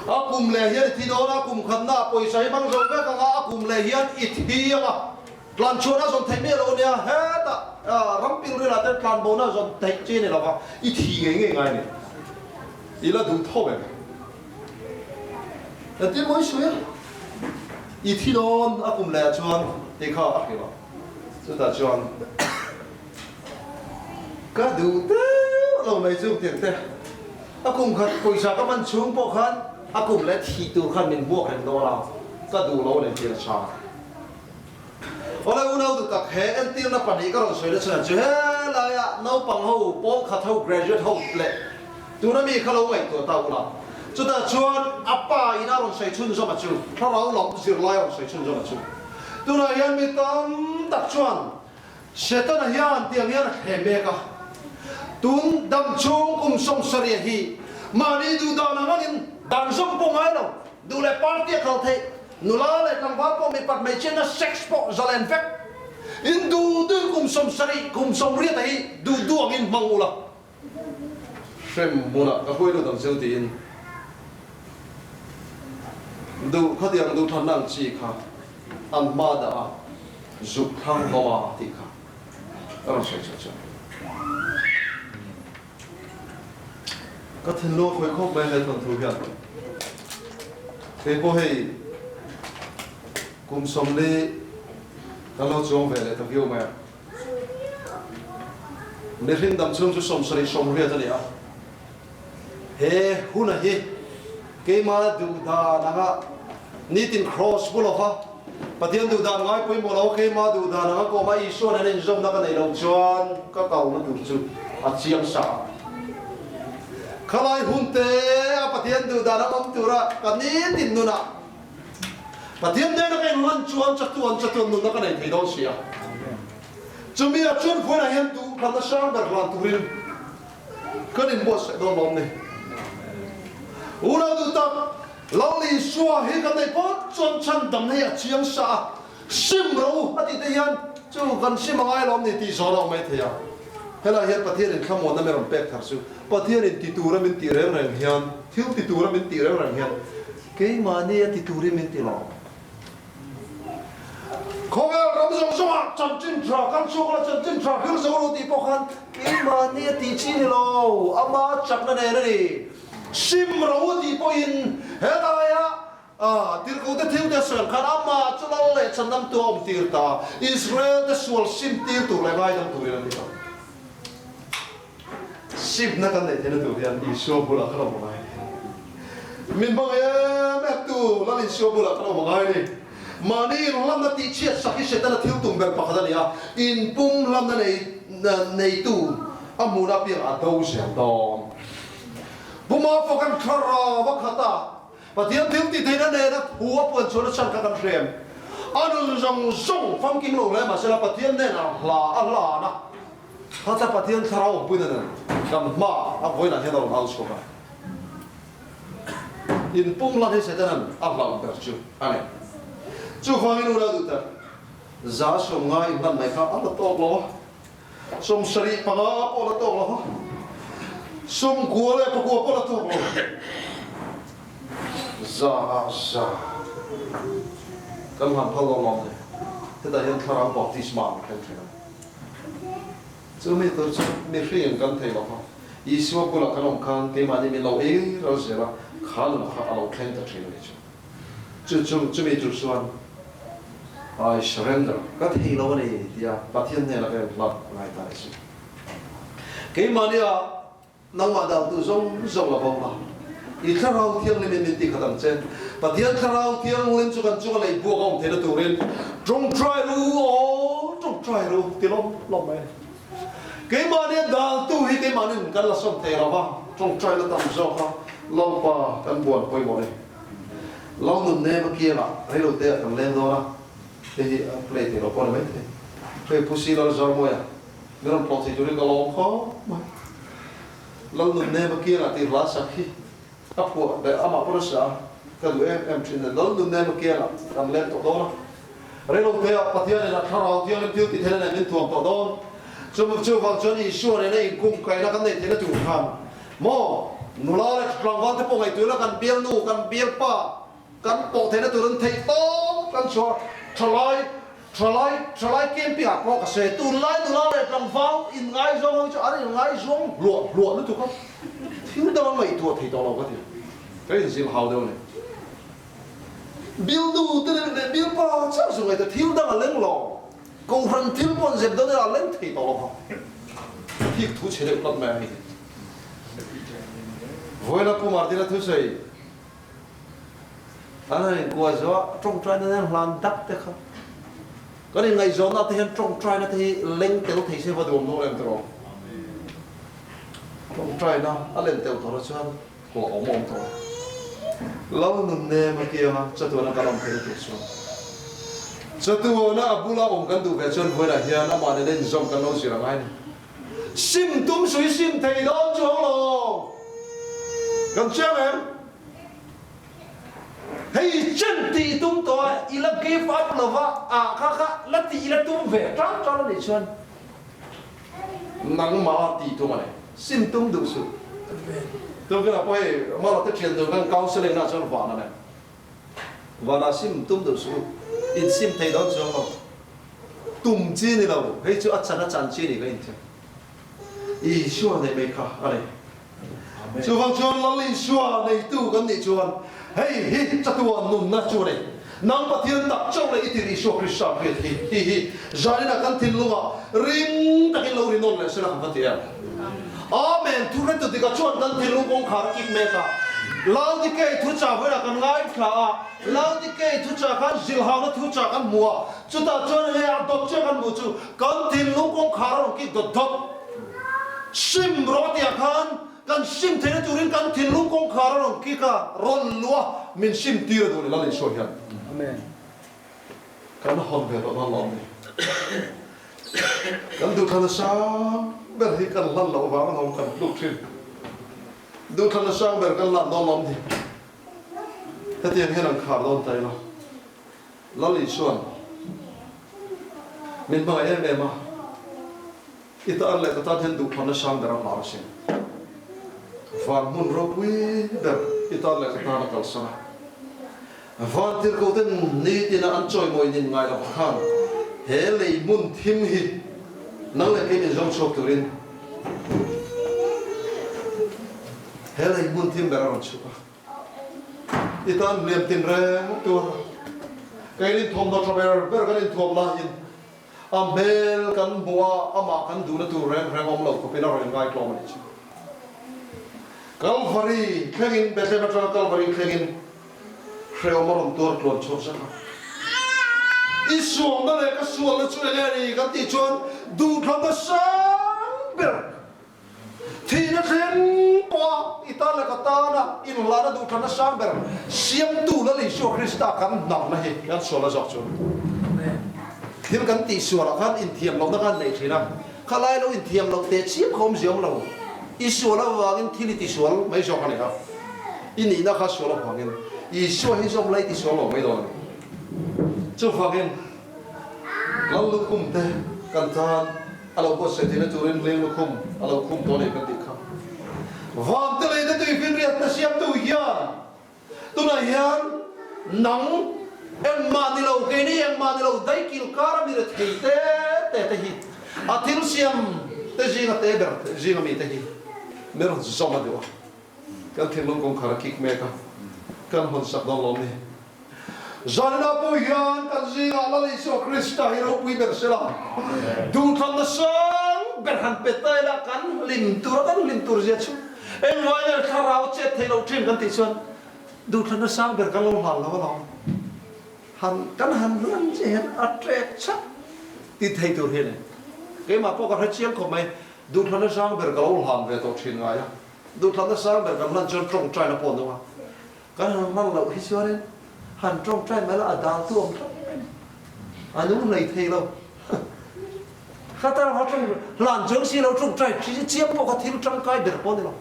A kum leh hian i thi dawn a, kum khatna ah pawisa hi hmang zo vek ang a, a kum leh hian i thi ang a, tlan chhuahna zawn theih miah lo nia, hetah ram pilril ah te tlan bona zawn theih chi a ni lo va, i thi ngei ngei ngai a ni. I la duh tho em? Engtin maw i sawi a? I thi dawn a kum leh ah chuan tih kha a hrilh a, chutah chuan ka duh deuh lo mai chu tiang te a kum khat pawisa ka man chhung pawh khan a kum leh thih tur khan min buak reng dawn a, ka duh lo a ni tih a chhang. Awle unau duh tak he entirna pahnih ka rawn sawi na chhan chu helaia naupang ho pawl khat ho graduate ho leh tuna mi kha lo ngaihtuah ta ula chutah chuan a pa in a rawn sawi chhunzawm a chu thlarau lam zirlai a rawn sawi chhunzawm a chu tunah hian mi tam tak chuan Setana hian tiang hian a thlem mek a tun dam chhung kum 70 hi mahni duh dan ang angin dan zawm pawh ngai lo duh leh party a kal theih Nula leh tlangval pawh mipat hmeichhiatna sex pawh zalen vek. In duh duh kum 70, kum 80 a hi duh duh angin hmang ula. Hrem hmunah ka huai lut ang cheu tiin duh khatiang duh thanna ang chi kha an hma dah a zuk thlang hlawm a tih kha ka rawn sawi chhuah chuan. Ka thinlung a khawi khawp mai he thawnthu hian. Kei pawh hei kum 40 kan lo chuang ve leh ta viau mai a. Mihring dam chhung chu 70 80 a ni a. He huna hi keima duh dan anga nitin cross bu lova Pathian duh dan ngai pawimawh lo keima duh dan anga kawma Isua nen inzawmna ka neih loh chuan ka kalna tur chu a chiang sa a. Khalai hun te a Pathian duh dan a awm tura ka nitin nunah Pathian nena ka inlan chuan chatuan chatuan nunna ka nei thei dawn si a. Chumi ah chuan vawiinah hian duh hlanna hrang ber hlan turin Kan inbuatsaih dawn lawm ni. Unau duh tak, Lal Isua hi kan neih phawt chuan chhandam hei a chiang sa a, sim ro a tih te hian chu kan sim a ngai lawm ni tih zawn a awm mai thei a. Helai hian Pathianin thlamuanna min rawn pek thar chu Pathianin ti tura min tih reng reng hian, thil ti tura min tih reng reng hian keimahni a ti turin min ti lo. Khawvel ram zawng zawngah chanchin tha kan chhuak la, chanchin tha hlir zo lo tih pawh khan keimahni a tih chi ni lo, ama chakna nen a ni. Sim ro a tih pawhin helaia tirhkohte thil te sawi ang khan ama chu lal leh chhandam tu a awm tir ta, Israel te sual sim tir tur leh ngaidam turin a ni ta. Simna kan neih theihna tur hian Isua bulah kan awm a ngai a ni. Min hmang em em tu Lal Isua bulah kan awm a ngai a ni. Mahni inhlamna tihchhiat sak hi Setana thil tum ber pakhat a ni a, inpum hlamna nei neitu a hmuhna apiang a do zel dawn. Puma fawk an thlarau a khat a, Pathian thil tih theihna nena thu a puan chhuahna chhan kha kan hrem. A nun zawng zawng famkim lo hle mahsela Pathian hnenah hla a hlan a. Khatla Pathian thlarau awmpuina nen kan hma a vawiinah hian a rawn au chhuak a. Inpum hlan hi Setanan a hlauh ber chu a ni. Chuvangin u la duh tak, 190 inhlan mai kha a la tawk lo a, 75 pawh a la tawk lo a, 99 pawh a la tawk lo. 100% kan hlan phal lo lawm ni. Hetah hian thlarau baptisma an thleng thin a. Chumi tur chu mihring kan thei lo va, Isua bulah kan awm khan keimahni min lo ei ral zel a, kha nun kha a lo thleng ta thin a ni chu. Chu chu chumi tur chuan I surrender, ka thei lo a ni tia Pathian hnenah ka inhlat ngai ta a ni chu. Keimahnia Nangmah dangtu zawng zawng a bo a, i Thlarau Thianghlim in min ti khat ang che. Pathian Thlarau Thianghlim chu kan chunga lei buak a awm theihna turin tawngtai ru aw, tawngtai ru ti lawm lawm mai a ni. Keimahnia daltu hi keimahnin kan la sawn thei lo va, tawngtai la tam zawk a, Lalpa kan buan pawimawh a ni. Lo nun nem a kiangah reilote ah kan leng dawn a, hei hi a play thei lo pawh a ni maithei. Hei Pu Si Lalzarmawia min rawn tlawh thei turin ka lawm khawp mai. Lal nun nem a kiangah tih hla sak hi a phuah leh amah pawh nasa a, ka duh em em thin a ni. Lal nun nem a kiangah kan leng tawh dawn a, reilote ah Pathianin a thlarau thianghlim thil ti theihna nen min thuam tawh dawn. Chuvang chuan Isua nena inkumkaihna kan neih theihna tur khan Maw? Nula leh tlangval te pawh ngaihtuah ila kan bialnu, kan bialpa, kan pawh theihna tur an theih tawp kan chhuah thalai, thalai, thalai camping ah pawh ka sawi. Tunlai nula leh tlangval inngaizawng ho hi chu an inngaizawng hluah hluah lutuk a, thil dang an ngaihtuah thei tawh lo ka ti. Ka inzil hau deuh a ni. Bialnu te leh bialpa chauh chu ngaihtuah thil dang a leng lo. Kohhran thil pawh an zep dawn ila a leng thei tawh lo kha. Thik thu chhe deuh tlat mai a ni. Vawiina Pu Martina thusawi an han inkuah zo a, tawngtaina nen hlan dak te kha. Kan inngaihzawnna te hian tawngtaina te hi leng tel thei se va duam dawn em tiraw? Tawngtaina a len tel tawh chuan hlauhawm awm tawh. Lal nun nem a kianga chatuana kan awm theihna tur chuan chatuana a bula awm kan duh ve chuan vawiinah hian amah nena inzawm kan lo zir a ngai a ni. Sim tum sui sim thei dawn chuang lo kan chiang em? Hei chen tih tum tawh a i la give up lova ah kha kha la tih la tum ve tan tan a nih chuan Nangmah tih tum a ni. Sim tum duh suh. Tunah pawh hei Mala te thian dun kan counselling na chuan van a ni. Vanah sim tum duh suh u. In sim thei dawn chuang lo. Tum chi ni lo. Hei chu a chan a chan chi ni ka inthiam. Isua nei mai kha a ni. Chuvang chuan Lal Isua neitu kan nih chuan hei hi chatuan nunna chu a ni. Nang Pathian tak chauh leh i tir Isua Krista hriat hi tih hi zaninah kan thinlungah ring takin lo ri nawn leh sela kan va ti em? Amen! Thu hretu dikah chuan kan thinlung kawngkhar a kik mek a. Laodikei thuchah vawilah kan ngaithla a, Laodikei thuchah khan zilhauna thuchah kan hmu a, chutah chuan hei a dawt chiah kan hmuh chu kan thinlung kawngkhar a rawn kik dawt dawt. Sim rawh tiah khan kan sim theihna turin kan thinlung kawngkhar a rawn kik a, rawn luh a, min sim tir a duh ni Lal Isua hian. Amen. Kan hawn ve tawh dawn lo ni. Kan duhthlanna sang ber hi kan hlan loh vang alawm kan tluk thin. Duhthlanna sang ber kan hlan dawn lo ni. Hetiang hian an khar dawn ta ila. Lal Isua'n min hmangaih em em a. I tan leh ka tan hian duhthlanna sang ber a hlar asin. Van hmun ropui ber i tan leh ka tan a kalsan a. Van tirhkoten nitina an chawimawi nin ngai lo khan he lei hmun thim hi nang leh kei min zawng chhuak turin he lei hmun thim ber a rawn chhuk a. I tan hliam tinreng tur kei inthawmhnaw tha ber ber kan inthuam laiin A hmel kan hmuh a, amah kan duhna tur reng reng awm lo khawpin a rawn inngai tlawm a nih chu. Kalvari thlengin, Bethlehem atanga Kalvari thlengin hrehawm a rawn tuar tluan chhuak zet a. I sualna leh ka sualna chu enge a ni kan tih chuan duhthlanna sang ber Thihna thleng pawha i tan leh ka tana inhlana duhthlanna sang ber siamtu Lal Isua Krista kan hnamna hi kan sualna zawk chu thil kan tih sualah khan inthiam lohna khan nei thin a, khalai lo inthiam loh teh chiam kha awmzia awm lo. I sual avangin thil i tisual mai zawk a ni a, i nihna kha sual avangin Isua hi zawm la i tisual lo mai dawn a ni. Chuvangin Lal lukhum te kan tan A lo buatsaih theihna turin leng lukhum a lo khum tawh a ni kan tih kha. Vante lei te tuifinriatna siamtu hian tunah hian nang engmah ni lo, keini engmah ni lo daikil kara mi rethei te te te hi a thil siam te zinga te ber zinga mi te hi mi rawn zawm a duh a. Kan thinlung kawngkhar a kik mek a, kan hawn sak dawn lawm ni. Zanina pawh hian kan zingah Lal Isua Krista hi ropui ber sela, duhthlanna sang ber han pe ta ila kan hlim tur a, kan hlim tur zia chu engvai nge thlarau chet theih loh thin kan tih chuan duhthlanna sang ber kan lo hlan lo alawm. Han kan han hlan che hian a trek chak ti thei tur hi a ni. Keimah pawh ka hre chiang khawp mai. Duhthlanna sang ber ka lo hlan ve tawh thin ngai a, duhthlanna sang ber kan hlan chuan tawngtaina pawh an awm a, kan han hman loh hi chuanin han tawngtai mai la a daltu awm tlat mai a ni. A nung hlei thei lo. Khatara kha tawng hlan chuang si lo tawngtai chiam pawh kha thil tangkai ber pawh a ni lo.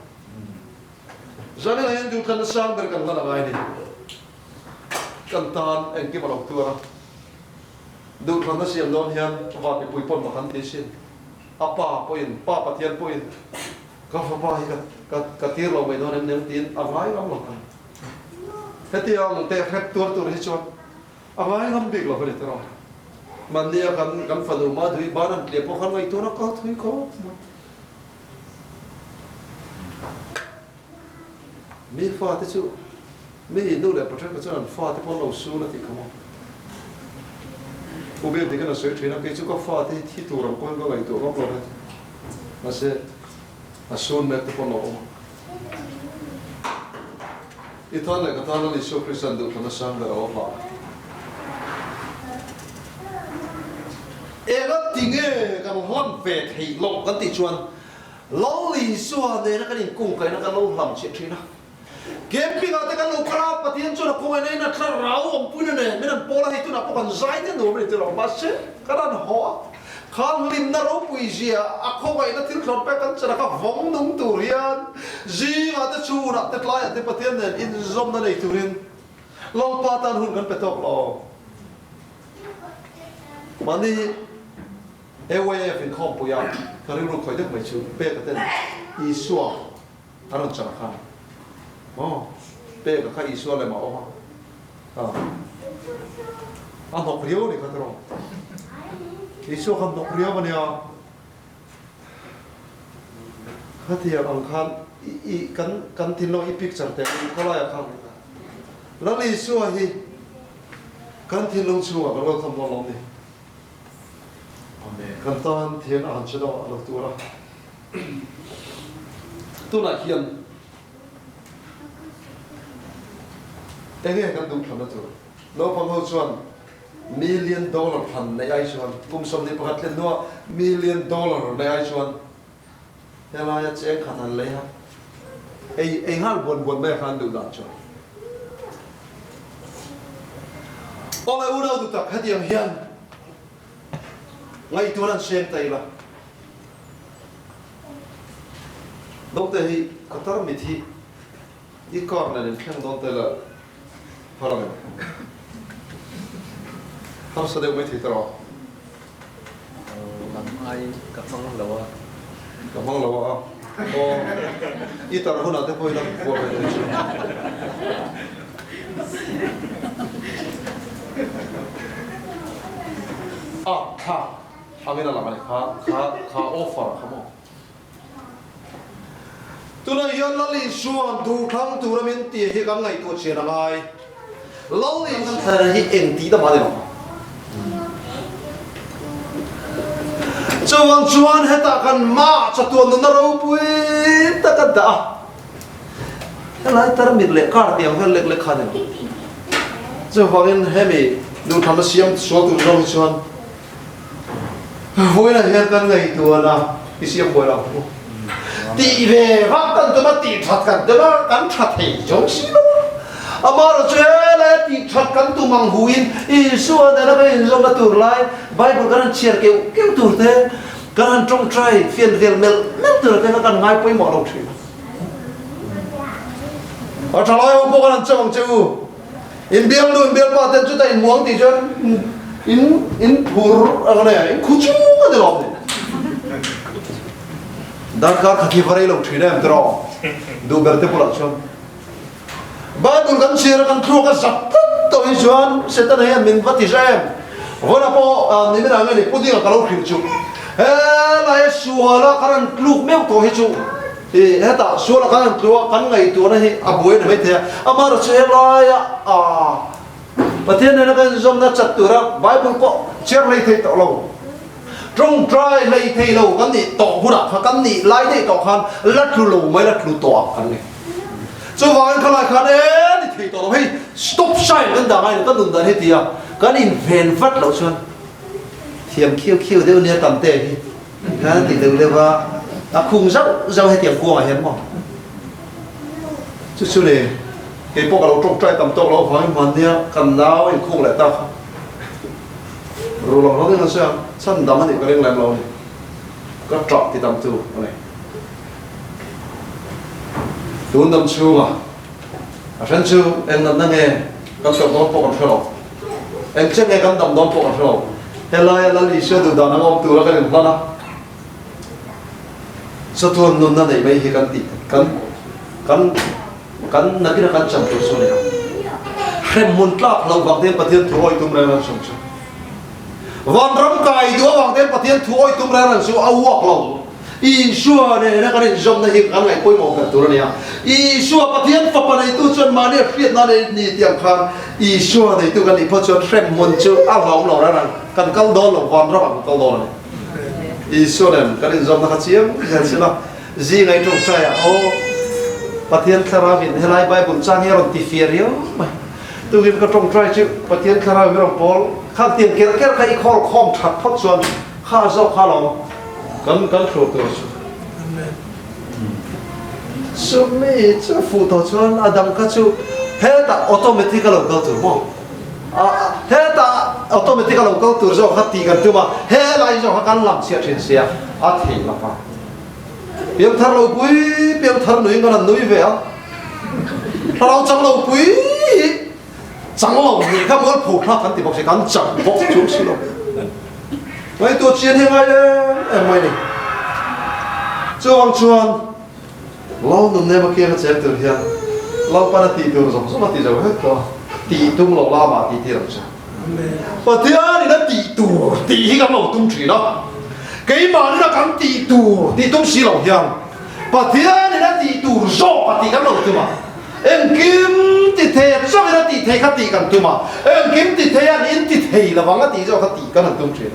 Zanin ah hian duhthlanna sang ber kan hlan a ngai a ni. Kan tan engkim a lo tuar a, duhthlanna siam dawn hian van mipui pawn mak an ti sin. A pa pawhin, Pa Pathian pawhin ka fapa hi ka ka tir lo mai dawn em nem tiin a ngai ngam lo kha. Hetiang teh hrep tuar tur hi chuan a ngai ngam bik lo a ni tawh. Mahnia kan kan fanu Madhui ban an tliah pawh khan ngaihtuahna kal thui khawp mai. Mi fate chu mi nu leh pathian kha chuan an fate pawh an lo sul a tih kha maw? Pu Biak dikin a sawi thin a, kei chu ka fate hi thi tur ang pawhin ka ngaihtuah ngam lo ve. Mahse, a sul mek te pawh an lo awm a. I tan leh ka tan Lal Isua Krista'n duhthlanna sang ber a awm a. Enga tinge kan hlam ve theih loh kan tih chuan Lal Isua nena kan inkungkaihna kan lo hlam chiah thin a. Camping ah te kan lo kal a, Pathian chuan a khawngaihna in a thlarau awmpuina nen min an pawl a, hei tunah pawh kan zai te nuam a ni tilo, mahse kan han haw a, kha hlimna ropui zia a khawngaihna thil thlawn pek kan chan a, kha vawng nung tur hian zingah te chhunah te tlaiah te Pathian nen inzawmna nei turin Lalpa tan hun kan pe tawk lo. Mahni. AYF inkhawmpui a ka rilru khawih deuh mai chu Peka ten Isua a rawn chang khan maw Peka kha Isua lem a awm a a hnawk riau a ni kha tiraw Isua kha hnawk riau a nia khatiang ang khan i kan kan thinlung i picture teh i khawlaiah khan Lal Isua hi kan thinlung chhungah kan welcome dawn lo a ni. Kan tan thian a han che deuh a lo tur a. Tunah hian enge kan duh thlanna tur? Naupang ho chuan million dollar thlan neih ai chuan kum 21 thlen hnuah million dollar neih ai chuan helaia cheng khat han lei a, ei ei nghal buan buan mai a khan duh dan chuan. Awle unau duh tak hetiang hian ngaihtuahna an seng ta ila. Naute hi ka tarmit hi i car nen in thleng dawn ta ila har ang em? Harsa deuh mai thei ta rawh. Lam aiin ka hmang lo a. Ka hmang lo a. Aw, i tar hunah te pawhin a kuah ve thei chu. A, kha, angin a lang a ni. Kha, kha, kha offer kha maw? Tunah hian Lal Isua'n duhthlang tura min tih hi kan ngaihtuah chian a ngai. Lal Isua hi eng tih ta mah ni lo. Chuvang chuan hetah kan mah chatuan nunna ropui tak a dah a. Helai tarmit leh kar tiang vel lek lek kha a ni lo. Chuvangin hemi duhthlanna siam sual tur zawng hi chuan Vawiinah hian kan ngaihtuah a, i siam buai lo. Tih ve vak kan tum a, tih that kan tum a, kan tha thei zo si lo a. Amaherawhchu helai a tih that kan tum ang huin Isua nena kan inzawmna tur lai Bible kan han chhiar keuh keuh tur te, kan han tawngtai fian vel melh melh tur te kha kan ngai pawimawh lo thin a. A tha lai ho pawh kan han chauh ang che u. Inbialnu inbialpa ten chuta in muang tih chuan in in phur ang a nia, in khu chung a ni lawm ni. Darkar khat hi va rei lo thin em tiraw? Duh ber te bulah chuan Bible kan chhiar a kan thluak a zak tlat tawh hi chuan Setana hian min va ti hre em? Vawiinah pawh ni minah nge ni pudding a ka lo hrilh chu helai suala kan han tluk meuh tawh hi chu I hetah suala kan han tlu a, kan ngaihtuahna hi a buai a ni maithei a. Amaherawhchu helaia aa Pathian nena kan inzawmna chat tura Bible pawh chhiar hlei thei tawh lo, tawngtai hlei thei lo kan nih tawh hunah kha kan nih lai daih tawh khan la tlu lo mai la tlu tawh ang kan ni. Chuvangin khalai khan e ni thei tawh lo, hei stop sign kan dah ngai lo, kan nun dan hi tia kan inven vat loh chuan thiam khiu khiu deuh nia tam te hi kan ti deuh deuh a. A khung zauh zauh hetiang kuangah hian maw? Chu chu ni, kei pawh ka lo tawngtai tam tawk loh avangin hmannia kan nau a inkhung leh ta kha. Ru lang hlawk in an sawi a, chhan dam a nih ka ring lem lo a ni. Ka ṭah ti tam tu a ni. Tun dam chhunga a then chu eng natna nge kan tawrh dawn pawh kan hre lo. Eng che nge kan dam dawn pawh kan hre lo. Helaia Lal Isua duh dan anga awm tura kan inhlan a, chatuan nunna neih mai hi kan tih kan kan kan nakina kan chan tur chu a ni ang. Hremhmun tlak loh vang te hian Pathian thu awi tum reng reng chung chu. Vanram kai duh avang te hian Pathian thu awi tum reng reng chu a uak lo. Isua nena kan inzawmna hi kan ngaih pawimawh ber tur a ni a. Isua Pathian Fapa neitu chuan mahni a hriatna nei ni tih ang khan Isua neitu kan nih phawt chuan hremhmun chu a hlauhawm lo reng ang. Kan kal dawn lo, vanramah kan kal dawn a ni. Isua nen kan inzawmna kha chiang hian sila zinga i tawngtai a, Aw Pathian Thlarauin helai Bible chang hi a rawn ti fiah riau mai. Tukin ka tawngtai chu Pathian Thlarau hi rawn pawl kha tiang ker ker kha i khawl khawm that phawt chuan Kha zawk kha lo kan kan hruak tur chu. Chumi chu fuh tawh chuan a dang kha chu hetah automatic a lo kal tur maw? Hetah automatic a lo kal tur zawk kha tih kan tum a, helai zawk kha kan lam chhiah thin sia a theih lo va. Piangthar lo pui, piangthar nuiin kan han nui ve a, thlarau chang lo pui hi Chang lo nih kha mual phu thlak kan ti bawk si, kan chang bawk chu si lo. Ngaihtuah chian hi ngai em em mai ni. Chuvang chuan Lal nun nem a kiang a cheng tur hian Lalpan a tih tur zawng zawng a ti zo vek tawh a, tih tum lo lamah tih tir ang che. Pathianin a tih tur tih hi kan lo tum thin a, keimahnin a kan tih tur tih tum si lo hian Pathianin a tih tur zawk a tih kan lo tum a. Engkim ti thei a chauhin a tih thei kha tih kan tum a, engkim ti thei a in ti thei lovang a tih zawk kha tih kan han tum thin.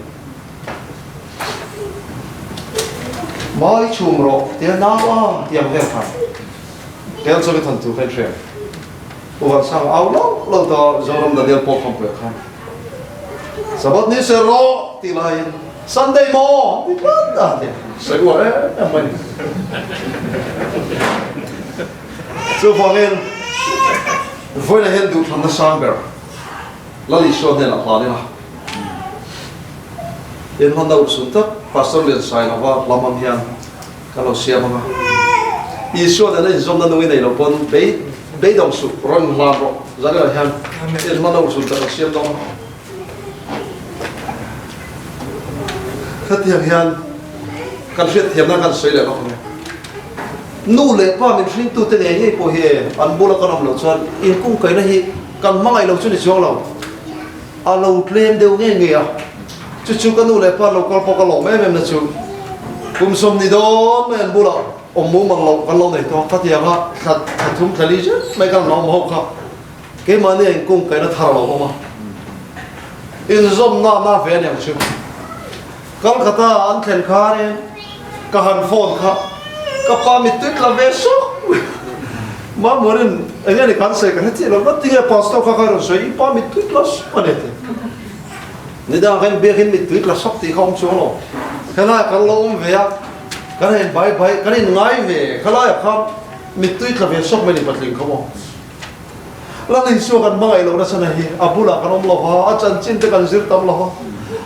Mai chhum rawh tia nau a ti ang vel khan tel chu ka than tur kha in hria. U Vansang au lo lo ta Zoram Daniel pawh khan puia khan Sabbath ni ser rawh tih laiin Sunday maw ti tlat a tia sawi uar em em mai ni. Chuvangin, vawiinah hian duhthlanna sang ber Lal Isua hnenah hlan ila. Inhmanna urhsun tak Pastor Liansailova lam ang hian ka lo siam ang a. Isua nena inzawmna nung i nei lo pawn bei beidawng suh, rawn hlan rawh. Zanriah hian inhmanna urhsun tak an siam dawn a. Khatiang hian kan hriatthiamna kan sawi leh bawk ang e. Nu leh pa min hringtute ngei ngei pawh hi an bula kan awm loh chuan inkungkaihna hi kan hmangaih lo chu ni chuang lo. A lo tlem deuh ngei ngei a, chu chu ka nu leh pa lo kal pawh ka lawm em em na chu kum 20 dawn mai an bulah awm mumal loh kan lo nei tawh a, khatiang a thla thla thum thla li zet mai kan lo awm ho kha keimahni a inkungkaihna thar a lo awm a, inzawmna na ve a ni ang chu. Kolkata an thlen khanin ka han phone kha ka pa mittui tla ve sawk mai. Mamuanin eng nge ni kan sawi ka hre chiah lo, va tinge pastor kha ka rawn sawi i pa mittui tla sawk a ni a ti. Nidang khan biakin mittui tla sawk tih kha awm chuang lo. Helaiah kan lo awm ve a, kan in bai bai, kan in ngai ve khalaiah khan mittui tla ve sawk mai ni patling kha maw. Lal Isua kan hmangaih lohna chhan hi a bulah kan awm lo va, a chanchin te kan zir tam lo va.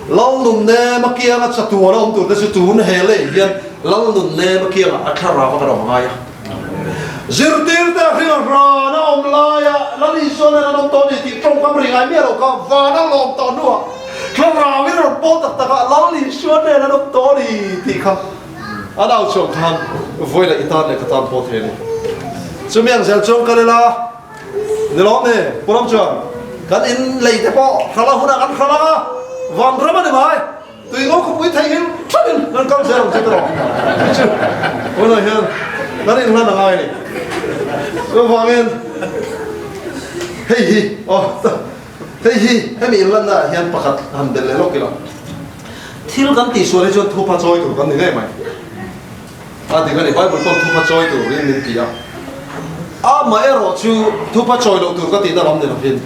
Lal nun nem a kianga chatuan a awm tur te chu tun he lei hian Lal nun nem a kiangah a thlarau a kan awm ngai a. Zirtir te a hring a hran a awm laia Lal Isua nen an awm tawh a ni tih tawngkam ri ngai miah lo kha van a lawm tawh hnuah thlarau in rawn pawl tak tak a Lal Isua nen an awm tawh a ni tih kha A nau chuang khan vawi leh i tan leh ka tan pawh thei a ni. Chumi ang zel chuan kal ila, ni lawm ni, Pu Ram chuan kan in lei te pawh hrala hunah kan hral ang a, van ram a ni mai, tui ngo khawpui thei him thlawin kan kal zel ang chu tiraw? Chu chu hunah hian kan inhlan a ngai a ni. Chuvangin hei hi aw hei hi hemi inlanna ah hian pakhat han belh leh lawk ila. Thil kan tihsual hi chuan thupa chawi tur kan ni ngei mai. A dik a ni, Bible pawn thupa chawi turin min ti a. Amaherawh chu thupa chawi loh tur ka tihna lam ni lovin,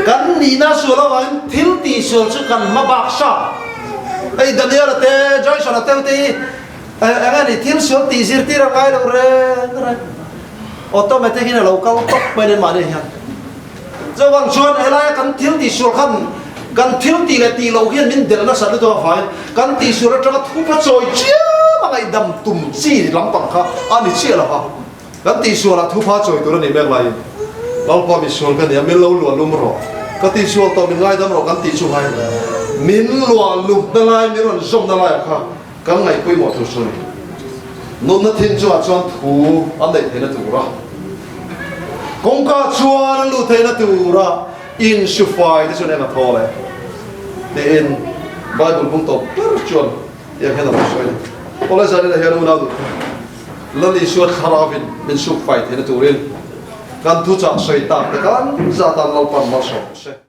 kan nihna sual avangin thil tihsual chu kan hma bak sa. Hei Daniel-a te, Joyson-a te ho te hi. Eng a ni thil sual tih zirtir a ngai lo reng reng. Automatic in a lo kal tawp mai nen mahni hian. Chuvang chuan helaia kan thil tih sual khan kan thil tih leh tih loh hian min delh nasa lutuk avangin kan tih sual atanga thupa chawi chiam a ngaihdam tum chi lampang kha a ni chiah lo va. Kan tih sualah thupa chawi tur a nih mek laiin Lalpa misual ka nia min lo luah lum rawh, ka tih sual tawh min ngaidam rawh kan tih chu ngai min luah lumna lai min rawn zawmna laiah kha Kan ngaih pawimawh tur chu a ni. Nunna thin chungah chuan thu an neih theihna tura kawngka chuan an luh theihna tura insufai te chuan eng a thaw le? tiin Bible bung tawp ber chuan tiang hian a lo sawi a ni. Awle Zarina hian unau duh kha Lal Isua thlarauin min sukfai theihna turin kan thuchah sawi tak te kan zatan Lalpan malsawm se.